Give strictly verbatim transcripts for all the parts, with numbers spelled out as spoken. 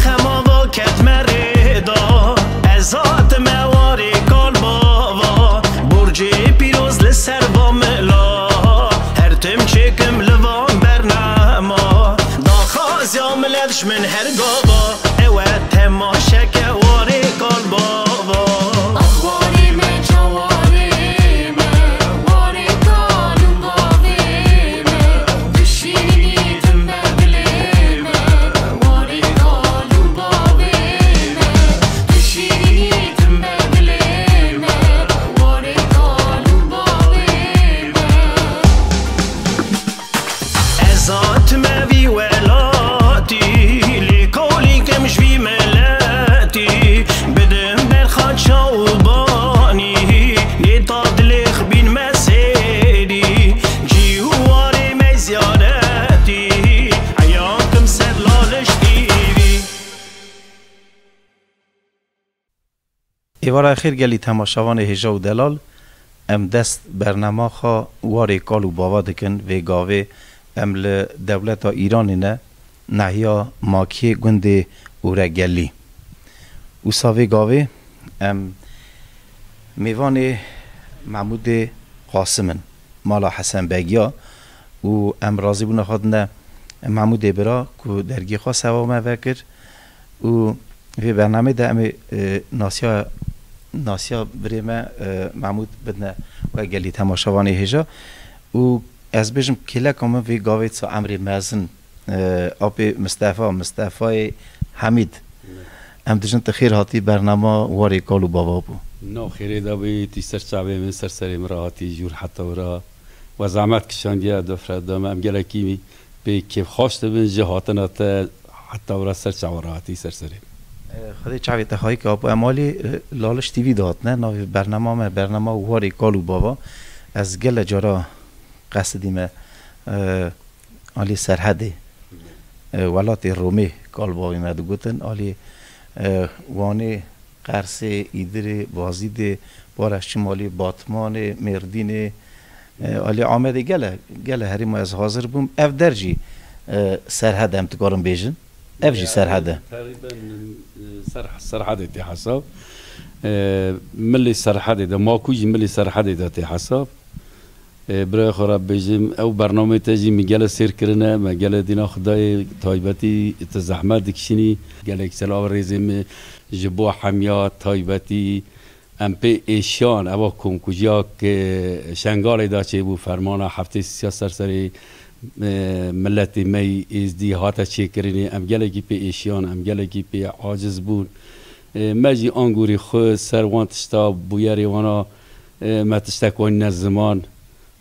Xema va ket me rê da, ez hatime warê kal bava, borcê pîroz li ser va mila, her tim çêkim li van bernema, daxwaziya milet ji min her gava, ew e temaşeke warê kal bava. Axwarê me, çawarê me, warê kal û bavê me, dişînî tim ber dilê me, warê kal û bavê me, dişînî tim ber dilê me, warê kal û bavê me. Ez hatime vî welatî, lêkolî kim ji vî miletî, bidim berxa çaw û banî, lê ta dilê xbîn me sêrî, cî û warê me ziyaretî, eya kim ser Laliş T V. Êvara xêr gelî temaşevanê hêja û delal, em dest bernema xwe warê kal û bava dikin. Vê gavê em li dewleta Îranê ne, nehiya Makiyê gundê Ûregelî. Wisa vê gavê em mêvanê Mehmûdê Qasim in, mala Hesen Begiya û em razîbûna xwe dine Mehmûdê bira ku dergê xwe sewa me vekir. Û vê bernamê de em ê, e, nasiya, nasiya birê me, e, Mahmûd bidine we gelî temaşevanê hêja. Û ez bêjim kêleka min vê gavê disa emrê mezin, e, apê Mistefa, Mistefayê Hemîd. Em dijin tu xêr hatî bernama Warê Kal û Bava bû. No xêrê de bî, tî ser çavê min, ser serê min re hatî, jûr heta wira we zehmet kişandiye, dofre de me, em gelekî pê kêfxweş dibin ji hatina te heta wira ser çawa re hatî ser serê. E, Xwedê çavê te xayî ke apo em alî, e, Laliş T V de hatine, navê bernama me, bernama Warê Kal û Bava. Ez gele cara qesidîme, e, alî Serhedê, e, welatê Romê kal bavê me digotin, alî, e, Wanê, Qersê, Îdirê, Bazîdê, Bareş Çimalî, Batmanê, Mêrdînê, e, alî Amedê gele, gele herêma ez hazir bûm. Ev der jî, e, Serhed em dikarin bêjin. Ev jî Serhed e. Terîben, e, ser, Serhedê tê hesab. E, milê Serhedê de, Makû jî milê Serhedê de tê hesab. E, birayê xwe re bêjim, ew bernameyê te jî min gele sêr kirine, me gele dîna Xwedayê taybetî tu zehmet dikişînî. Gelek selav rêzê min ji bo hemiya taybetî. Em pê êşiyan, eva komkujiya ke Şengalê de çêbû, fermana heftê sisiya ser serê, e, miletê me yî êzdî hate çêkirinê. Em gelekî pê êşiyan, em gelekî pê aciz bûn. E, me jî angorî xwe ser wan tişta bûyerê wana, e, me tiştek wanîne ziman.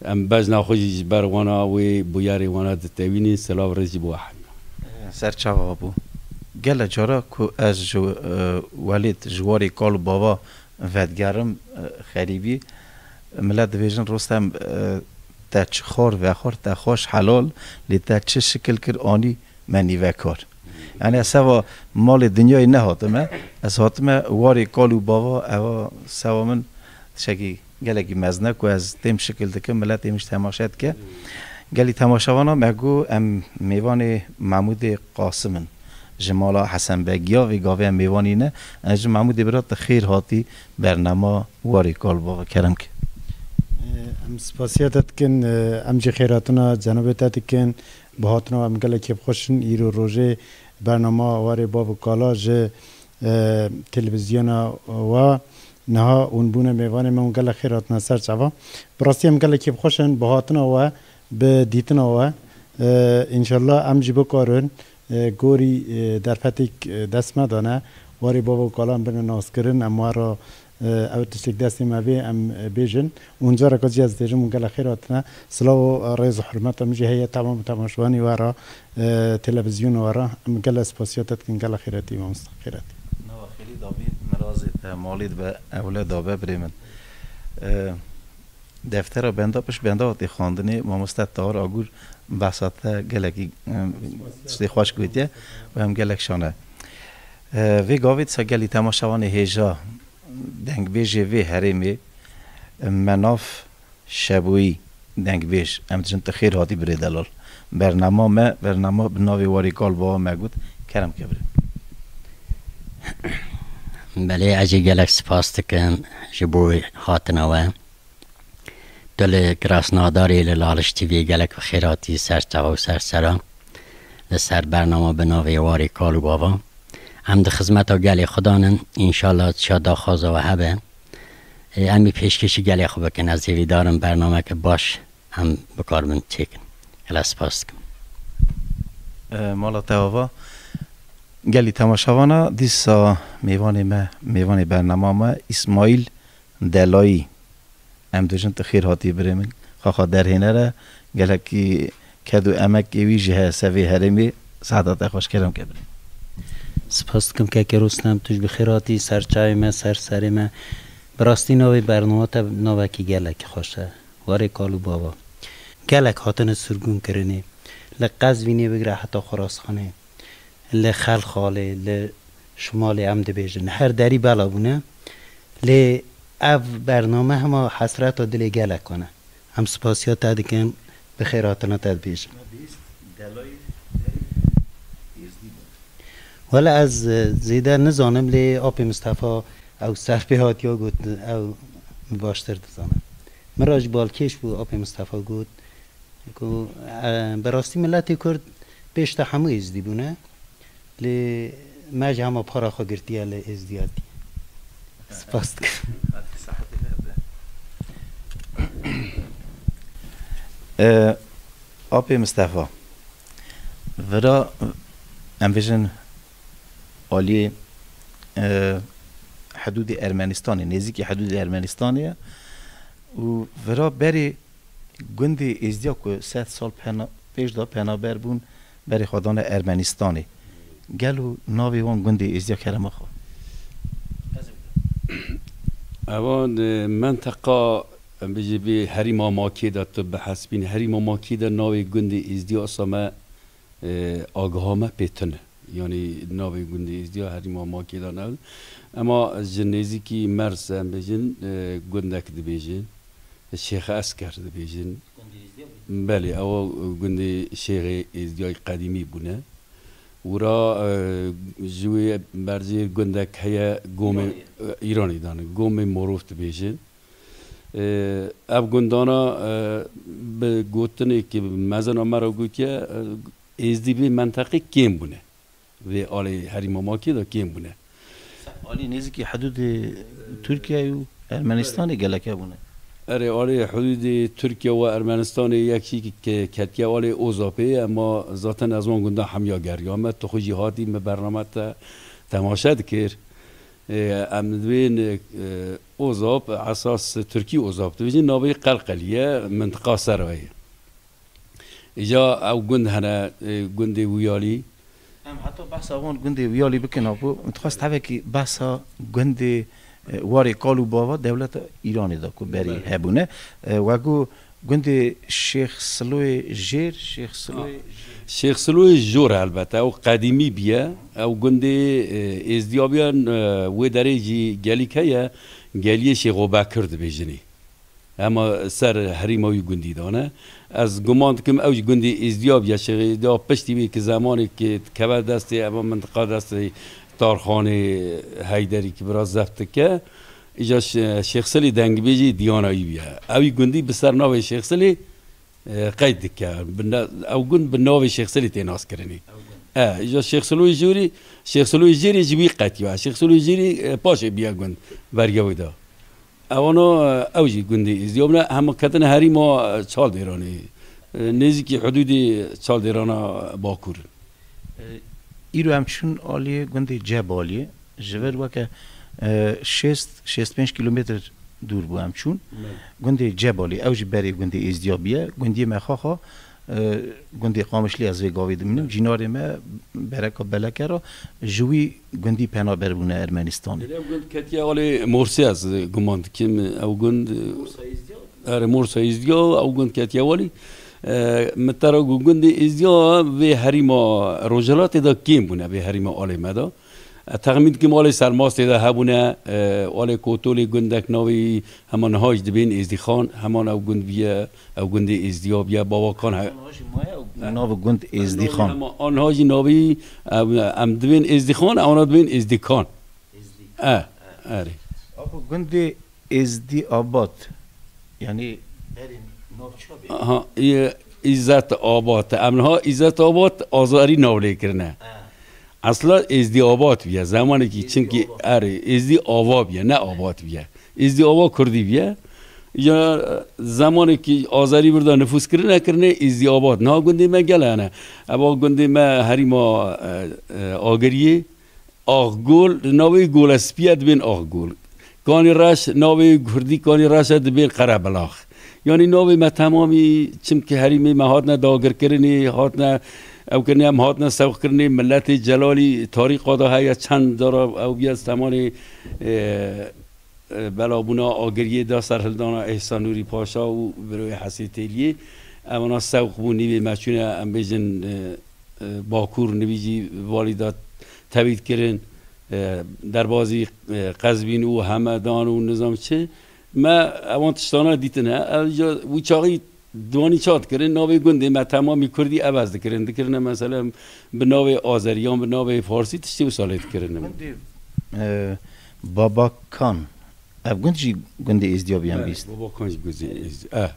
Em bejna xwe jî ji ber wana wê bûyerê wana ditewînîn, silav rêz jî bo hemiya. Ser çava bû. Gele cara ku ez ji, e, welêt ji warê kal û bava vedigerim, e, xerîbî, milet dibêjin, Rostem, e, te çi xwar vexwar, te xweş helal, lê te çi şikil kir anî me nîvekar. Yani ez seva malê dinyayê nehatime, ez hatime warê kal û bava, eva seva min tiştekî gelekî mezin e ku ez têm şikil dikim, miletê min jî temaşe dike. Gelî temaşevana me got em mêvanê Mehmûdê Qasim in. Ji mala Hesen Begiya vê gavê em mêvanî ne. Ez ji Mehmûdê bira tu xêr hatî bernama Warê Kal Bava, kerem ke. Em spasiya te dikin, em jî xêrhatina cenabê te dikin. Bi hatina we em gelek kêfxweş in. Îro rojê bernama Warê Bav û Kala ji e, televîzyona we niha hûn bûne mêvanê me, hûn gelek xêr hatine ser çava. Bi rastî em gelek kêfxweş in bi hatina we, bi dîtina we. E, înşallah em jî bikarin, e, gorî, e, derfetêk, e, dest me dane. Warê bava û kalan bine naskirin, em we re, e, ew tiştek destê me bê, em, e, bêjin. Û careka jî ez dêjim, hûn gelek xêr hatine. Silav û rêz û hurmeta min jî heye temam temaşevanî we re, e, televîzyona we re. Em gelek spasiya te dikin, gelek xêretî, mamoste, xêretî. Nava xêrî dabî, mirazê te malî dibe, ewle dabe birê min. E, deftera benda, pişt benda hatî xwendinê, mamoste Tahir Agûr behsa te gelekî, e, tiştê xweş gotiye û em gelek şane. E, vê gavê disa gelî temaşevanê hêja dengbêjê vê herêmê, e, Menaf Şeboyî, dengbêj, em dijin tu xêr hatî birê delal. Bernama me, bernama bi navê Warê Kal Bava me got, kerem ke birê. Belê, ez jî gelek spas dikim ji bo hatina we. Tu li Krasnodarê li Laliş T V'yê gelek bi xêr hatî, ser çav û ser sera. Li ser bernama bi navê Warê Kal û Bava. Em di xizmeta gelê xwe de nin, înşallah çiya daxwaza we hebe. Ê, em ê pêşkêşî gelê xwe bikin. Ez hêvîdar im bernameke baş em bikaribin çêkin. Gelek spas dikim. E, mala te ava. Gelî temaşevana, dîsa mêvanê me, mêvanê bernama me, Îsmaîl Delayî. Em dibêjin tu xêr hatî birê min. Xaxa derhêner e, gelekî ked û emekê wî jî heye ser vê herêmê. Seheta te xweş, kerem ke birê. Spas dikim keke Rostem, tu jî bi xêr hatî ser çavê me, ser serê me. Bi rastî navê bernama te navekî gelekî xweş e. Warê kal û bava. Gelek hatine sirgûn kirinê. Li Qezvînê bigire heta Xurasxanê. Li Xelxalê, li Şimalê em dibêjin. Her derî bela bûne. Lê ev bername hema hesreta dilê gelekan e. Em spasiya te dikin, bi xêr hatina te dibêjin. Wele ez, e, zêde nizanim, lê Apê Mistefa ew ser pê hatiya got, ew baştir dizane. Min re jî balkêş bû, Apê Mistefa got, ku, e, bi rastî miletê Kurd pêş te hemû êzdî bûne, lê me jî hema para xwe girtiye li êzdiyatî. Spas dikim. E, Apê Mistefa, vira em bêjin aliyê, e, hidûdê Ermenistanê, nêzîkî hidûdê Ermenistanê ye û vira berê gundê Êzdiya ku sed sal pena-, pêş de penaber bûn, berê xwe dane Ermenistanê. Gelo navê wan gundê Êzdiya kerema xwe? Eva, e, menteqa, em bêjî vê herîma Makê de tu bihesbînî. Herîma Makê de navê gundê Êzdiya asa me, e, agaha me pê tune. Yanî navê gundê Êzdiya herîma Makê de ne. Ema ji nêzîkî Merz em bêjin, e, gundek dibêjin. Şêx Esker dibêjin. Belê, ew gundê Şêxê Êzdiyayê qedîmî bûne. Wira, e, ji wê berjêr gundek heye, gomê, Îranê. E, Îranê dane, gomê Morov dibêjin. E, ev gundana, e, bi gotinê ki mezina me re gotiye, e, Êzdî vê menteqê kêm bûne. Vê alê herîma Makê de kêm bûne. Alî nêzîkî hidûdê Tirkiyeyê û Ermenistanê gelek hebûne. Erê, alê hidûdê Tirkiye û Ermenistanê yek jî ke-, ketiye alê Ozapê, ema zaten ez wan gunda hemiya geriyame. Tu xwe jî hatî me bername te temaşe dikir. Ê, em dibên, e, Ozap, esas Tirkî Ozap dibêjin, navê Qelqelî ye, mintiqa Serayê. Îca ew gund hene, e, gundê Wiyalî. Em heta behsa wan gundê Wiyalî bikin, apo, min dixwest hevekî behsa gundê, e, Warê Kal û Bava dewleta Îranê de ku berî hebûne. E, we got gundê Şêx Siloyê Jêr, Şêx Siloyê Jêr. Şêx Siloyê Jor helbet, ew qedîmî bûye. Ew gundê, e, Êzdiya bûye, e, wê derê jî gelîk heye, geliyê Şêxo Bekir dibêjinî. Hema ser herîma wî gundî dane. Ez guman dikim ew jî gundî Êzdiya bûye, Şêxê Êzdiya piştî wî ki zemanê ki dikeve destê, eva mintiqa destê Tarxanê Heyderî ki bira zebt dike. Îca Şê-, Şêx Silê dengbêjî diyana wî bûye. Ew jî gundî bi ser navê Şêx Silê, e, qeyd dike. Bi na-, ew gund bi navê Şêx Silê tê naskirinî. E, îca Şêx Siloyê Jêrî, Şêx Siloyê Jêrî ji wî qetiya. Şêx Siloyê Jêrî, e, paşê bûye gund beriya wê de. Ewana, e, ew jî gundê Êzdiya bûne, hema ketine herîma, e, Çaldêranê. E, nêzîkî hidûdê Çaldêrana Bakur. E, îro em çûn aliyê gundê Cebaliyê. Ji vir weke, e, şêst, şêst pênc kîlometr dûr bû em çûn. Belê. Gundê Cebalê, ew jî berê gundê Êzdiya bûye. Gundiyê me Xaxa, e, gundê Qamişlî ez vê gavê dimînim. Belê. Cînarê me Bereka Belekera, ji wî gundî penaber bûne Ermenistanê. Ew gund ketiye alê Morsê, ez guman dikim, ew gund, Morsa Êzdiya? Erê, Morsa Êzdiya, ew gund ketiye walî. E, min te re got gundê Êzdiya vê herîma Rojhilatê de kêm bûne, vê herîma alê me de. E, texmîn dikim alê Sermastê de hebûne, e, alê Kotolê gundek navê hema niha jî dibên Êzdîxan, heman ew gund bûye, ew gundê Êzdiya bûye, Bawakan he-, Niha jî maye ew nav gund Êzdîxan. Hema aniha jî navê, ew, em dibên Êzdîxan, ewana dibên Êzdîkan. E, erê. Apo gundê Êzdî Abad, yanî berê navça bê. Aha, e, Îzzet Abad. Em niha Îzzet Abad azarî nav lê kirine. He. Esla Êzdî Abad biye. Zemanekî Êzdî çimkî Abad. Erê, Êzdî Ava biye, ne Abad biye. Êzdî Ava Kurdî biye. Ya zemanekî azarî burada nifûs kirine, kirine Êzdî Abad. Niha gundê me gele hene. Eva gundê me herîma, e, e, Agiriyê. Axgol, li navê Gola Spî ye dibên Axgol. Kanî Reş, navê Kurdî Kanî Reş e dibên Qerebilax. Yanî navê me temamî, çimkî herîmê me hatine dagirkirinê, hatine, ew kirinê em hatine sewqkirinê, miletê Celalî tarîxa de heye, çend cara ew biye zemanê, e, e, belabûna Agiriyê de serhildana Îhsan Nûrî Paşa û Biroyê Hesê Têliyê. Evana sewq bû, nîvê me çûne, em bêjin, e, e, Bakur, nivî jî valî de tevîd kirin, e, derbazî, e, Qezvîn û Hemedan û nizam çi. Me evan tiştana dîtine. Ev ja wî çaxî diwanî ça dikirin, navê gundê me temamî kurdî evez dikirin. Dikirine mesela bi navê azerî yan bi navê farsî tiştê wisa lê dikirin. Gundê, e, Babakan. Ev gund jî gundê Êzdiya biyan Belê, bîst. Babakan jî gundê Êzdiya. Eh.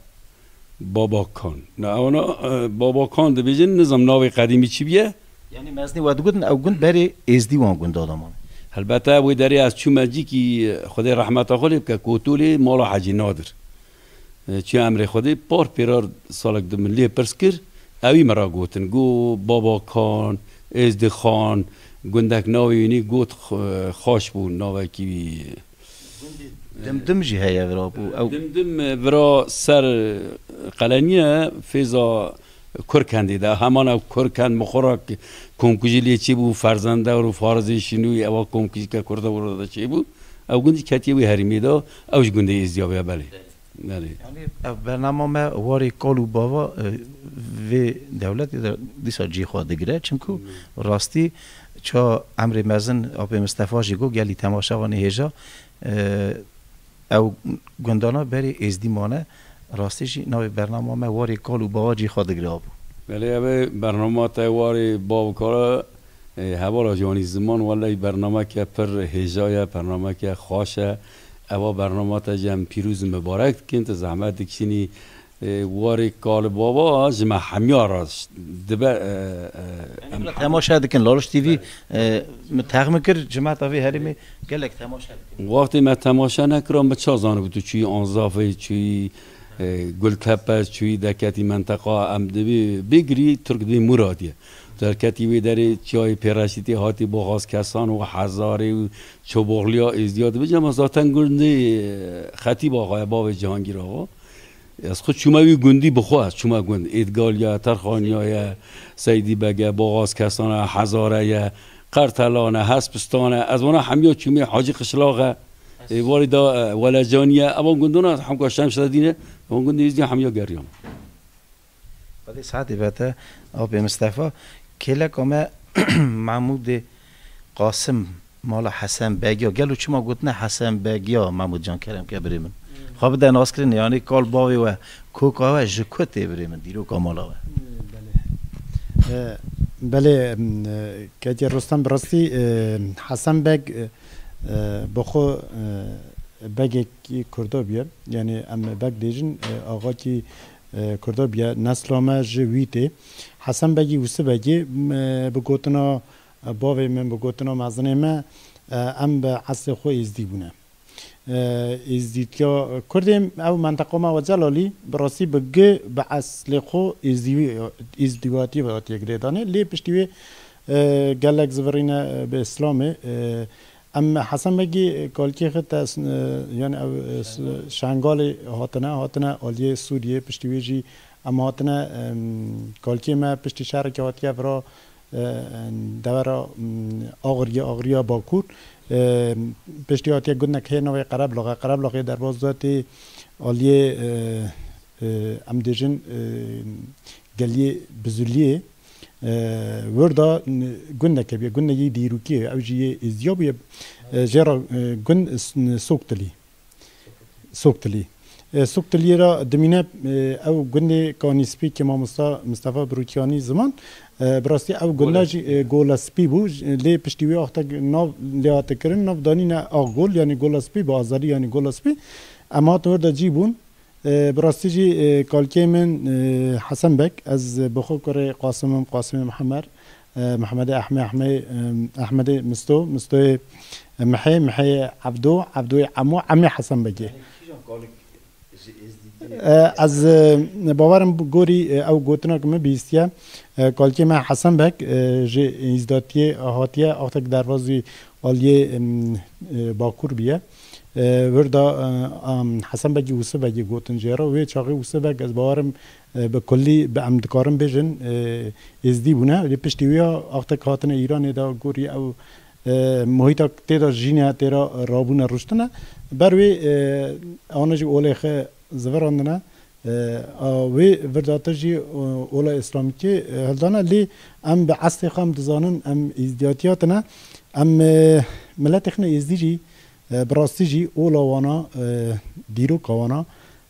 Babakan. Na, ewana, e, Babakan dibêjin, nizam navê qedîmî çi biye? Yanî mezinî we digotin, ew gund berê Êzdî wan gunda de man. Helbete wê derê ez çûme cîkî, e, Xwedê rehmeta xwe lê bike, Kotolê mala Hecî Nadir. E, çi emrê Xwedê, par pêrar salek di min lê pirs kir, ewî min ra gotin. Go Babakan, Êzdixan, gundek navê wînî got, X-, Xaş bû, navekî wî. Dimdim jî heye vira bû. Ew Dimdim, e, vira ser, e, Qeleniye fêza Kurkendê de. Heman ew Kurkend mixura k-, komkujî lê çêbû, Ferzendewr û Farizê Şînûyî, ewa komkujî ke Kurda wira de çêbû. Ew gund jî ketiye wê herêmê de. Ew ji gundê Êzdiya bûye, belê. Belê. Yanî ev bernama me warê kal û bava, e, vê dewletê de dîsa cî xwe digire. Çimku Hmm. rastî ça emrê mezin Apê Mistefa jî got, gelî temaşevanê hêja, e, ew gundana berê Êzdî mane. Rastî jî navê bernama me warê kal û bava cî xwe digire abû. Belê, ev ê bernama te warê bav û kala, e, hevala Ciwanî Ziman, welay bernameke pir hêja ye, bernameke xweş e. Eva bernama te jî em pîroz û mibarek dikin, tu zehmet dikişînî, e, warê kal û bava ji me hemiya re dibe, e, e, Yanî em bila temaşe dikin, Laliş T V, e, min texmin kir, cimeta vê herêmê gelek temaşe dikin. Wextê me temaşe nekira, min ça zanibû tu çûyî Anzafê, çûyî, e, Gultepe, çûyî derketî menteqa, em dibê bêgirî Tirk dibê Muradiye. Derketî wê derê çiyayê Pêreşîtê hatî Boxazkesan û Hezarê û Çoboxliya Êzdiya dibêje, ama zaten gundê, e, Xetîb Axa ye, bavê Cihangîr Axa. Ez xwe çûme wî gundî bi xwe, ez çûme gund. Êdgaliya, Terxaniya ye, Seydî Beg e, Boxazkesan e, Hezare ye, Qertelan e, Hespistane. Ez wana hemiya çûmê Hacî Qişlax e, êvarî da, e, Welecaniye. Evan gundona hemka Şemsedîne, evan gundê Êzdiya hemiya geriyan. Xwedê saetê bete, Apê Mistefa. Kêleka me Mahmûdê Qasim mala Hesen Begiya. Gelo çima gotine Hesen Begiya, Mahmûd Can, kerem ke birê min? Hmm. Xwe bide naskirin, yanî kal bavê we, koka we ji ku tê birê min, dîroka mala we? Hmm, belê. E, belê, em, e, ketiye Rustem, bi rastî, e, Hesen Beg, e, e, bi xwe, e, begekî Kurda bûye. Yanî em beg dêjin, e, axakî, e, Kurda bûye. Nesla me ji wî tê. Hesen Begî Wisi Begî, m-, e, bi gotina, e, bavê min, bi gotina mezinê me, e, em bi eslê xwe êzdî bûne. E, êzdîtiya Kurdê ew menteqa me we Celalî, bi rastî bi gi, bi eslê xwe êzdî-, êzdîwatiyê ve hatiye girêdanê. Lê piştî wê, e, gelek zivirîne, e, bi Îslamê, e, Em Hesen Begî, e, kalkê xwe te, e, yani ew, e, s-, Şengalê hatine, hatine aliyê Sûriyê, piştî wê jî em hatine, em, kalkê me piştî şerekê hatiye vira, e, devera, m, Agiriyê, Agiriya Bakur. E, piştî hatiye gundek heye navê Qereblax e. Qereblaxê derbas da tê aliyê, e, e, em dêjin, e, geliyê Bizuliyê. E, wir da, n-, gundeke bûye, gundekî dîrokî ye, ew jî yê Êzdiya bûye. E, jê re, e, gund s-, n-, Soktilî. Soktilî. E, Suktiliyê re dimîne, e, ew gundê Kanîspî ke mamosta Mistefa Birûkiyanî ziman. E, bi rastî ew gunda Gola. jî, e, Gola Spî bû. J-, lê piştî wê axtek nav lê hate kirin, nav danîne Axgol, yanî Gola Spî, bi azadî yanî Gola Spî. Em hatin wir de cî bûn. E, bi rastî jî, e, kalkê min, e, Hesen Beg, ez bi xwe kurê Qasim im, Qasimê Mihemed, e, Mihemedê Ehmê, Ehmê, e, Ehmedê Misto, Mistoyê Mihê, Mihê Ebdo, Ebdoyê Emo, Emê Hesen Begê. E, ez, e, bawerim gorî, e, ew gotina ku min bihîstiye, e, kalkê me Hesen Beg, e, ji Îzdatiyê hatiye, axtek derbazî aliyê, em, e, Bakur biye. E, wir da, e, am, Hesen Begî Wisî Begî gotin jê re. Wê çaxê Wisî Beg, ez bawerim, e, bi kullî bi em dikarin bêjin, e, Êzdî bûne. Lê piştî wî ya axtek hatine Îranê de gorî ew, e, muhîta tê de jîne, tê re rabûne ruştine. Ber wê, e, ana jî olê xwe zivirandine. E, a, wê vir de te jî, e, ola îslamîkê, e, hildane. Lê em bi eslê xwe em dizanin, em îzdiyatiyatine. Em, e, miletê xwe êzdî jî, e, bi rastî jî ola wana, e, dîroka wana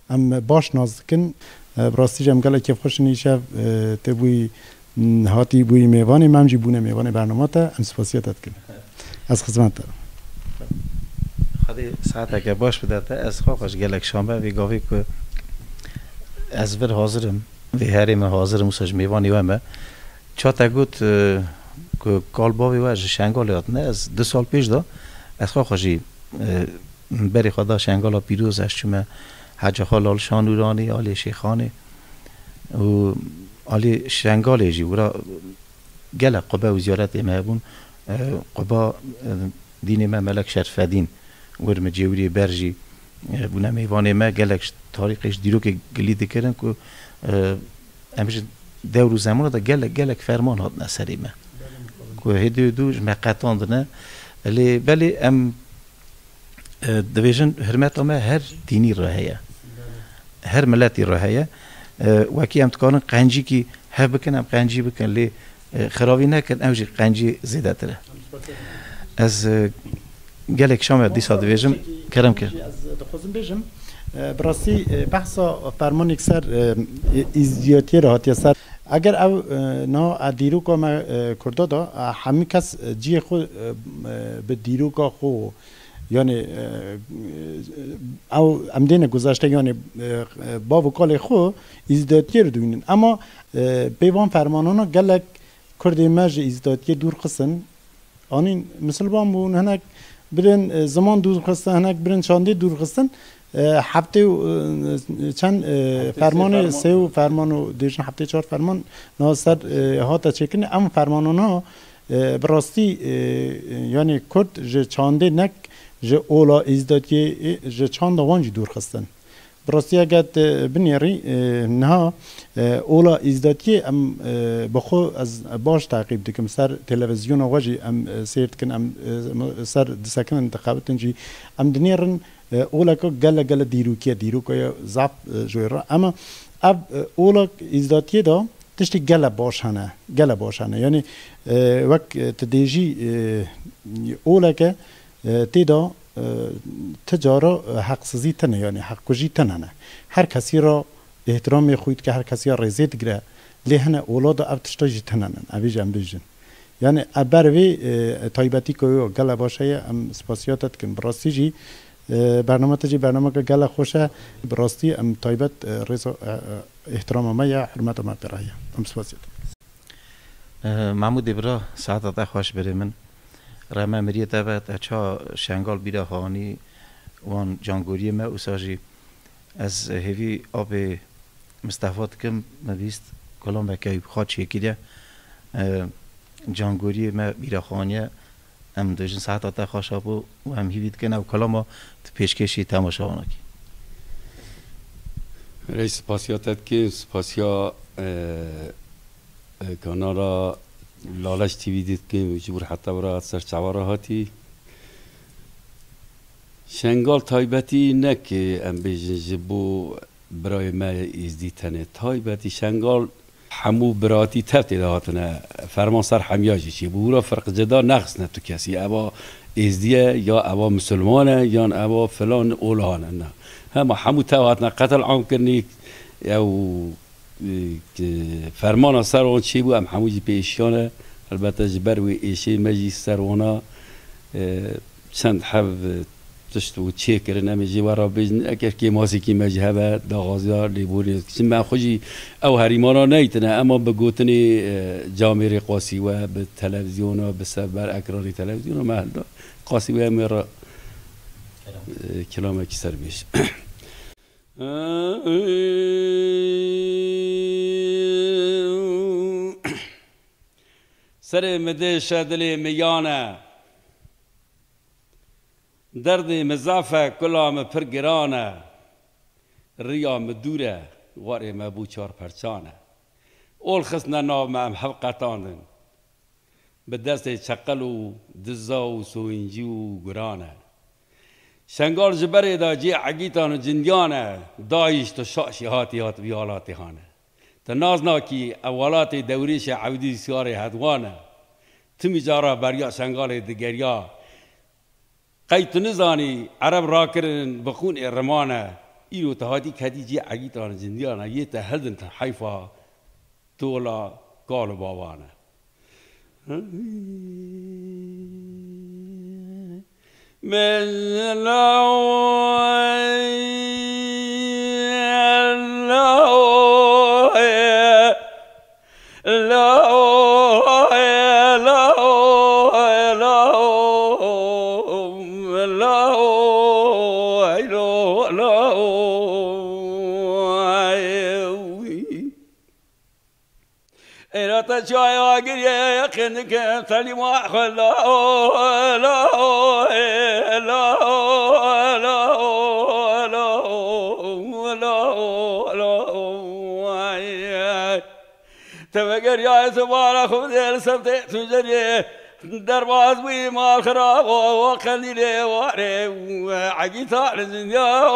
em baş nas dikin. E, bi rastî jî em gelek kêfxweş in îşev, e, te bûyî, m, hatî bûyî mêvanê me, em jî bûne mêvanê bernama te. Em spasiya te dikin. Ez xizmet te. Xwedê saeteke baş bide te. Ez xwe xweş gelek şame vê gavê ku ez vir hazir im, vê herême hazir im, wisa ji mêvanê we me. Ça te got, e, ku kal bavê we ji Şengalê hatine, ez du sal pêş de ez xwe xwe jî, e, berê xwe da Şengala pîroz, ez çûme Hecê Xal Lal Şanûranê, alê Şêxanê û alê Şengalê jî wira gelek qube û ziyaretê me hebûn. E, quba, e, dînê me Melek Şerfedîn wir mi cêwiriyê ber jî, e, bûne mêvanê me, gelek ji tarîxê ji dîrokê gilî dikirin ku, e, em ji dewr û zemana de gelek, gelek ferman hatine serê me. Ku hêdî dû ji me qetandine. Lê belê em, e, dibêjin hurmeta me her dînî re heye. Her miletî re heye. E, wekî em dikarin qencîkî hev bikin, em qencî bikin, lê, e, xiravî nekin, ew jî qencî zêdetir e. Ez, e, gelek şam e dîsa dibêjim, kerem kir. Ez dixwazim bêjim, e, bi rastî, e, behsa fermanek ser, e, îzdiyatiyê re hatiye ser. Eger ew, e, na, e, dîroka me, e, Kurda da, e, hemî kes, e, cihê xwe, e, e, bi dîroka xwe, yanî, e, e, ew, em dêne guzeşte, yanî, e, e, bav û kalê xwe îzdiyatiyê re dibînin. Ema, e, pê van fermanana gelek Kurdê me ji îzdiyatiyê dûr xistin. Anîn misilman bûn, hinek birên, e, ziman dûr xistin, hinek birên çandê dûr xistin. E, heftê û, e, çend, e, Heftê sê fermanê, ferman. Sê û ferman û dêjin heftê çar ferman na ser, e, hate çêkirin. Em fermanana, e, bi rastî, e, e, yanî Kurd ji çandê nek ji ola îzdiyatiyê, e, ji çanda wan jî dûr xistin. Bi rastî eger te binêrî, e, niha, e, ola îzdiyatiyê em, e, bi xwe ez baş teqîb dikim. Ser televizyona we jî em, e, sêr dikin, em, e, ser disekinin, dixebitin jî. Em dinêrin, e, oleka gele gele dîrokî ye, dîroka ye zaf, e, ji wê re. Ema ev, e, ola îzdiyatiyê de tiştê gele baş hene, gele baş hene. Yanî, e, wek, e, tu dêjî, e, oleke, e, tê de, e, ti cara, e, heqsizî tine, yanî heqkujî tine ne. Her kesî re îhtiramê xwe dike, her kesî re rêzê digire. Lê hene ola de ev tişta jî tine ne. Evê jî em bêjin. Yanî, e, ber vê, e, taybetî ku yo gele baş heye, em spasiya te dikin. Bi rastî jî, e, bernama te jî bernameke gele xweş e. Bi rastî em taybet, e, rêza, e, e, îhtirama me ya, hurmeta me pê re heye. Em spasiya te dikin. E, Mahmûdê bira, saeta te xweş birê min. Reme miriyê te be, te ça Şengal bîra xanî wan cangoriyê me, wisa jî Ez hêvî apê Mistefa dikim, me bîst kulameke wî bi xwe çêkiriye. E, cangoriyê me bîra xaniye, em dibêjin saeta te xweş apê û em hîvî dikin ew kulama tu pêşkêşî temaşevanan kî. Rey spasiya te dikim, spasiya, e, e, kanala Laleş T V dikim, ji bo heta wira ser çava re hatî. Şengal taybetî ne ki em bêjin ji bo birayê me êzdî tenê. Taybetî Şengal hemû biratî tev tê de hatine. Ferman ser hemiya jî çêbû. Wira firq cida nexistine tu kesî. Eva êzdî ye, ya eva misilman e, yan eva filan olahan e. Na. Hema hemû tev hatine qetil am kirinî, ew, e, ki fermana ser wan çêbû, em hemû jî pê êşiyane. Helbete ji ber wê êşê me jî ser wana, e, çend heb, e, tişt û çêkirin, em ê jê we re bêjin. Eger kêmasîkî me jî hebe, daxwaziya lêborînê dikin. Çi me xwe jî ew herîmana neytine, ema bi gotinê, e, camêrê qasî we, bi televizyona, bi ser ber ekranê televizyona me hilda. Qasî we em ê re, e, kilamekî serbêj. Serê mi dêşe, dilê mi yan e. Derdê mi zaf e, kula mi pir giran e. Riya mi dûr e, warê me bû çar perçan e. Ol xistine nav me, em hev qetandin. Bi destê çeqil û diza û soyîncî û guran e. Şengal ji berê de cihê egîtan û cindiyan e. DAIŞ tu şaşî hatî, hat vî welatê hane. Tu nas nakî, ev welatê dewrêşê Ewdî Siyarê Hedwan e. Timî cara beriya Şengalê digeriya. Qey tu nizanî, Ereb rakirin bi xûnê riman e. Îro tu hatî ketî cihê egîtan û cindiyan e. Yê te hildin, tu heyfa. Tola kal û bavan e. Êra te çaya girye, yaqin dikim telîma xwe la, la, la, la, la, la. Te vegeriyayê tu bara xwe bidê li ser tê tu cerê. Derbaz bûyî mal xirab o, o qendîlê warê, egîta li zinya o,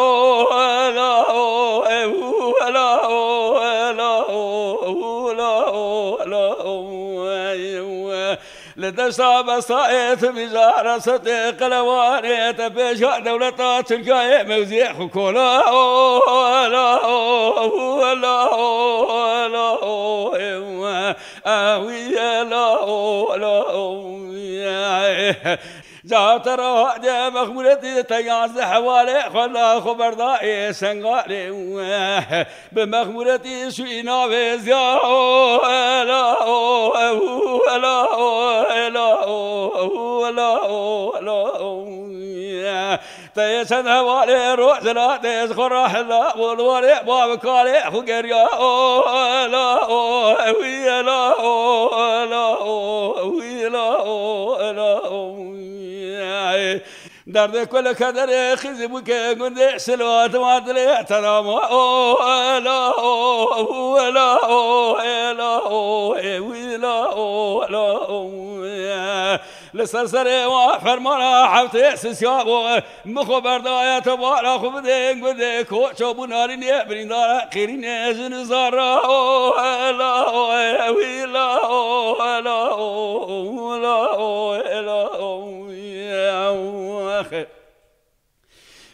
la, o, e, u, la, o, e, la, o, u, la, o, la, o, e, u, e. Li deşta Besayê tu mijara setê qelewanê te pêşa dewleta Tirkiyeyê mewziyê xwe kola, o, la, o, u, la, o, la, o, e, u, e. Ewî ye la o, la o, ye. Ca te re hadiye mexmûretî te yanzdeh hevalê xwe la xwe berdayê Şengalê. Bi mexmûretî şûyî navê ziya o, la o, la o, la o, la o, la o, ye. Te yê çend hevalê rojhilatê ji xwe re hela bû, li warê bav û kalê xwe geriya. O, la, o, ewî, la, o, la, o, ewî, la, o, la, o, ey. Derdê ku li kederê xîzî bûke gundê Şilo, dima dilê te dama. O, la, o, la, o, ê, la, o, ewî, la, o, la, o, ey. Li ser serê wan fermana heftê sisiya bû. Min xwe berdaye te bara xwe bidê gundê koço bû narînê birîndara qîrînê jin û zara. O, la, o, ewî, la, o, la, o, la, o, la, o, ye.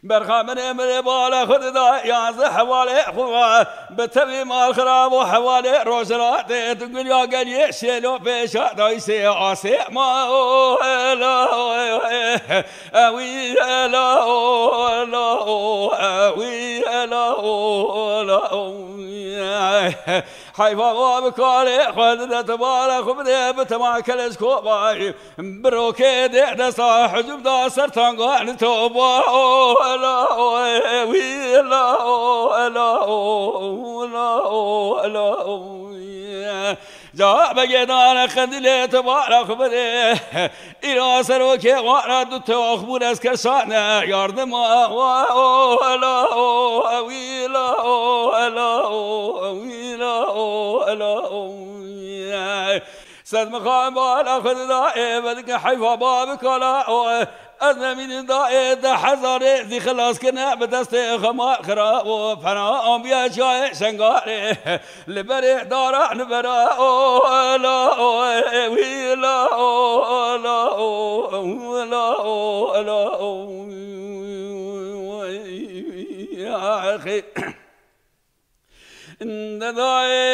Berxaminê min ê bala xwe dida, yanzdeh hevalê xwe bi tevî mal xirab û hevalê rojhilatê tu gulya geliyê şêlo pêşa dayîsê asê ma o, la, o, ewî, la, o, la, o, ewî, la, o, la, o. Heyfa va bi kalê xwe dide, tu bala xwe bidê, bi tema keleş kovayî. Bi rokê dê desta hicûm da ser tangan toba. O, la, o, wî, la, o, la, o, la, o, la, o, ye. Ca begê dane qendîlê tu bala xwe bidê. Îra serokê wara du tox bûn ez keşane yardima wa, o, la, o, wî, la, o, la, o, wî, la, o, la, o, ye. Sed mixan bala xwe dida ê vedike heyfa babikala o. Ez nemînin da ê de hezarê zî xilas kine bi destê xema xira o. Pena ambiya çayê şengarê. Li berê dara li bera o, la, o, wî, la, o, la, o, la, o, la, o. Dayê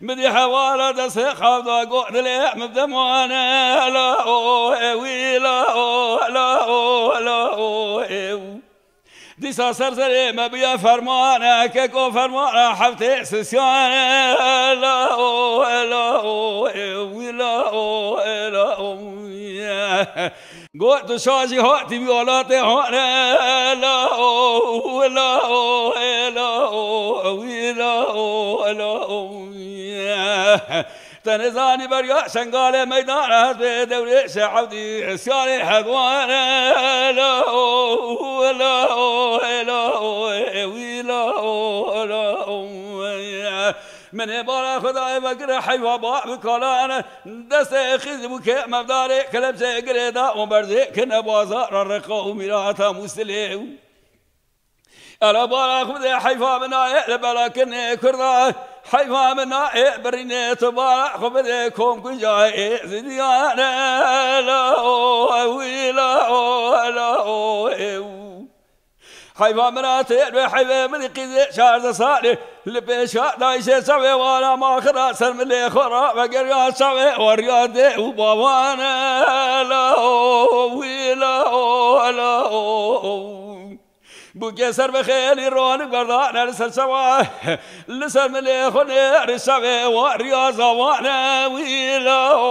Bidî hewala destê xew da got dilê min demane, la o, e, wî, la o, la o, la o, e, w. Dîsa ser serê me bûye fermane, keko fermana heftê sisyane, la o, e, la o, e, wî, la o, e, la o, e. Got tu şajî hatî wî welatê hane, la o, la o, e, la o, wî, la o, la o, e. Te nizanî beriya Şengalê meydana hezbê dewrê şe'evdî isyanê hedwane, la o, la o, e, la o, e, wî, la o, la o, e. Min ê bara Xwedayê vegire heyfa ba bi kalan. Destê xîz bû kê mevdarê kelepçe girê da û berzê kine bazara reqa û mîrata Mûsilê. Ela bara xwe bidê heyfa min nayê li bela kinê Kurda. Heyfa min nayê birînê tu bara xwe bidê kom kuncayê zidiyane. La o, wî, la o, la o, ew. Heyfa min a têr be heyvê min qîzê şarzde salê. Li pêşa dayşê çavê wana maxira ser min lê xwe ra vegeriya çavê weriya dê û bawane. La o, wî, la o, la o. Bûkê ser bi xêlî ronik berdane li ser çawa. Li ser min lê xwe nêri çavê weriya zawane. Wî, la o,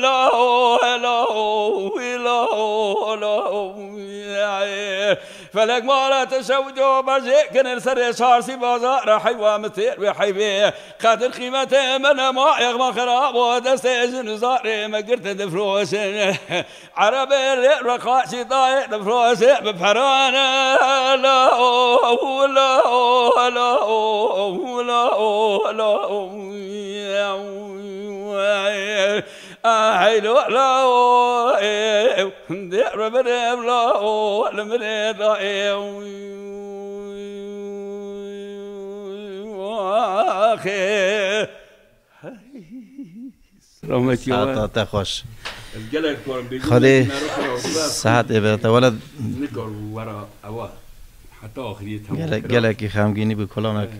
la o, la o, wî, la o, la o. Felek mala te şew do berjê kinin serê şarsî bazara heywa min têr wê heyvê. Qedir qîmetê me nema, exma xirabo destê jin û zarê me girtin difroşin. Erebê rê re qaçî dayê difroşê bi perane. La o, la o, la o, la o, la o. Ey lo la o, e, dê re bire la o, li mirê da e. Axê. Rahmetî Saeta te xweş. Ez gelek karim bêjim, Xwedê saet ê be te wele. Nikar wera ewa. Heta axiriyê tamam gelek, kira. Gelekî xemgînî bi kulamek.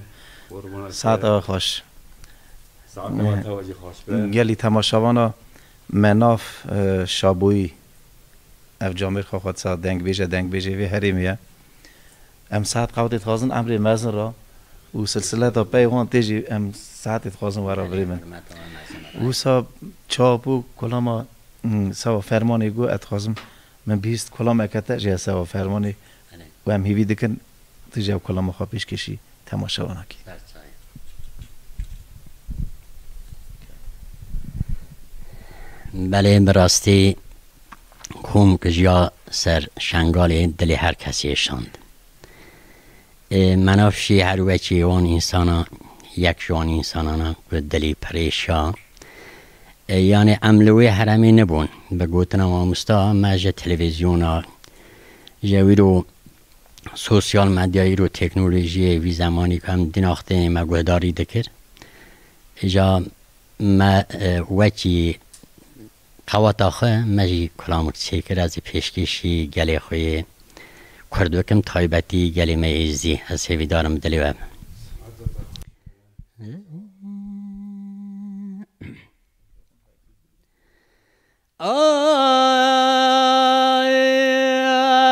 Saeta we xweş. Saeta we jî xweş be. Gelî temaşevana me nav, e, Şaboyî. Ev camêr xwe xwe disa dengbêje, dengbêjê vê herêmê ye. Em saet qewdê dixwazin emrê mezin re û silsileta pey wan tê jî em saetê dixwazin were birê min. Wisa çap û kulama, mm, sewa fermanê got, ez dixwazim min bihîst kulameke te jî sewa fermanê û em hêvî dikin tu jî ev kulama xwe pêşkêşî temaşevanakî. Belê, bi rastî kom ku jiya ser Şengalê dilê her kesê şand. Ê, menaf jî her wekî wan însana, yek ji wan însanana ku dilî pirêşa. Ê, yanî em li wê heremê nebûn. Bi gotina mamosta me ji televîzyona, ji wîro sosyal medya, îro teknolojiyê, vî zemanî ku em dînaxtê me guhdarî dikir. Îja me, e, wekî qeweta xwe me jî kulamik çêkir, ez ê pêşkêşî gelê xwe yê Kurd bikim, taybetî gelê me Êzdî. Ez hêvîdar im dilê we be. Ay,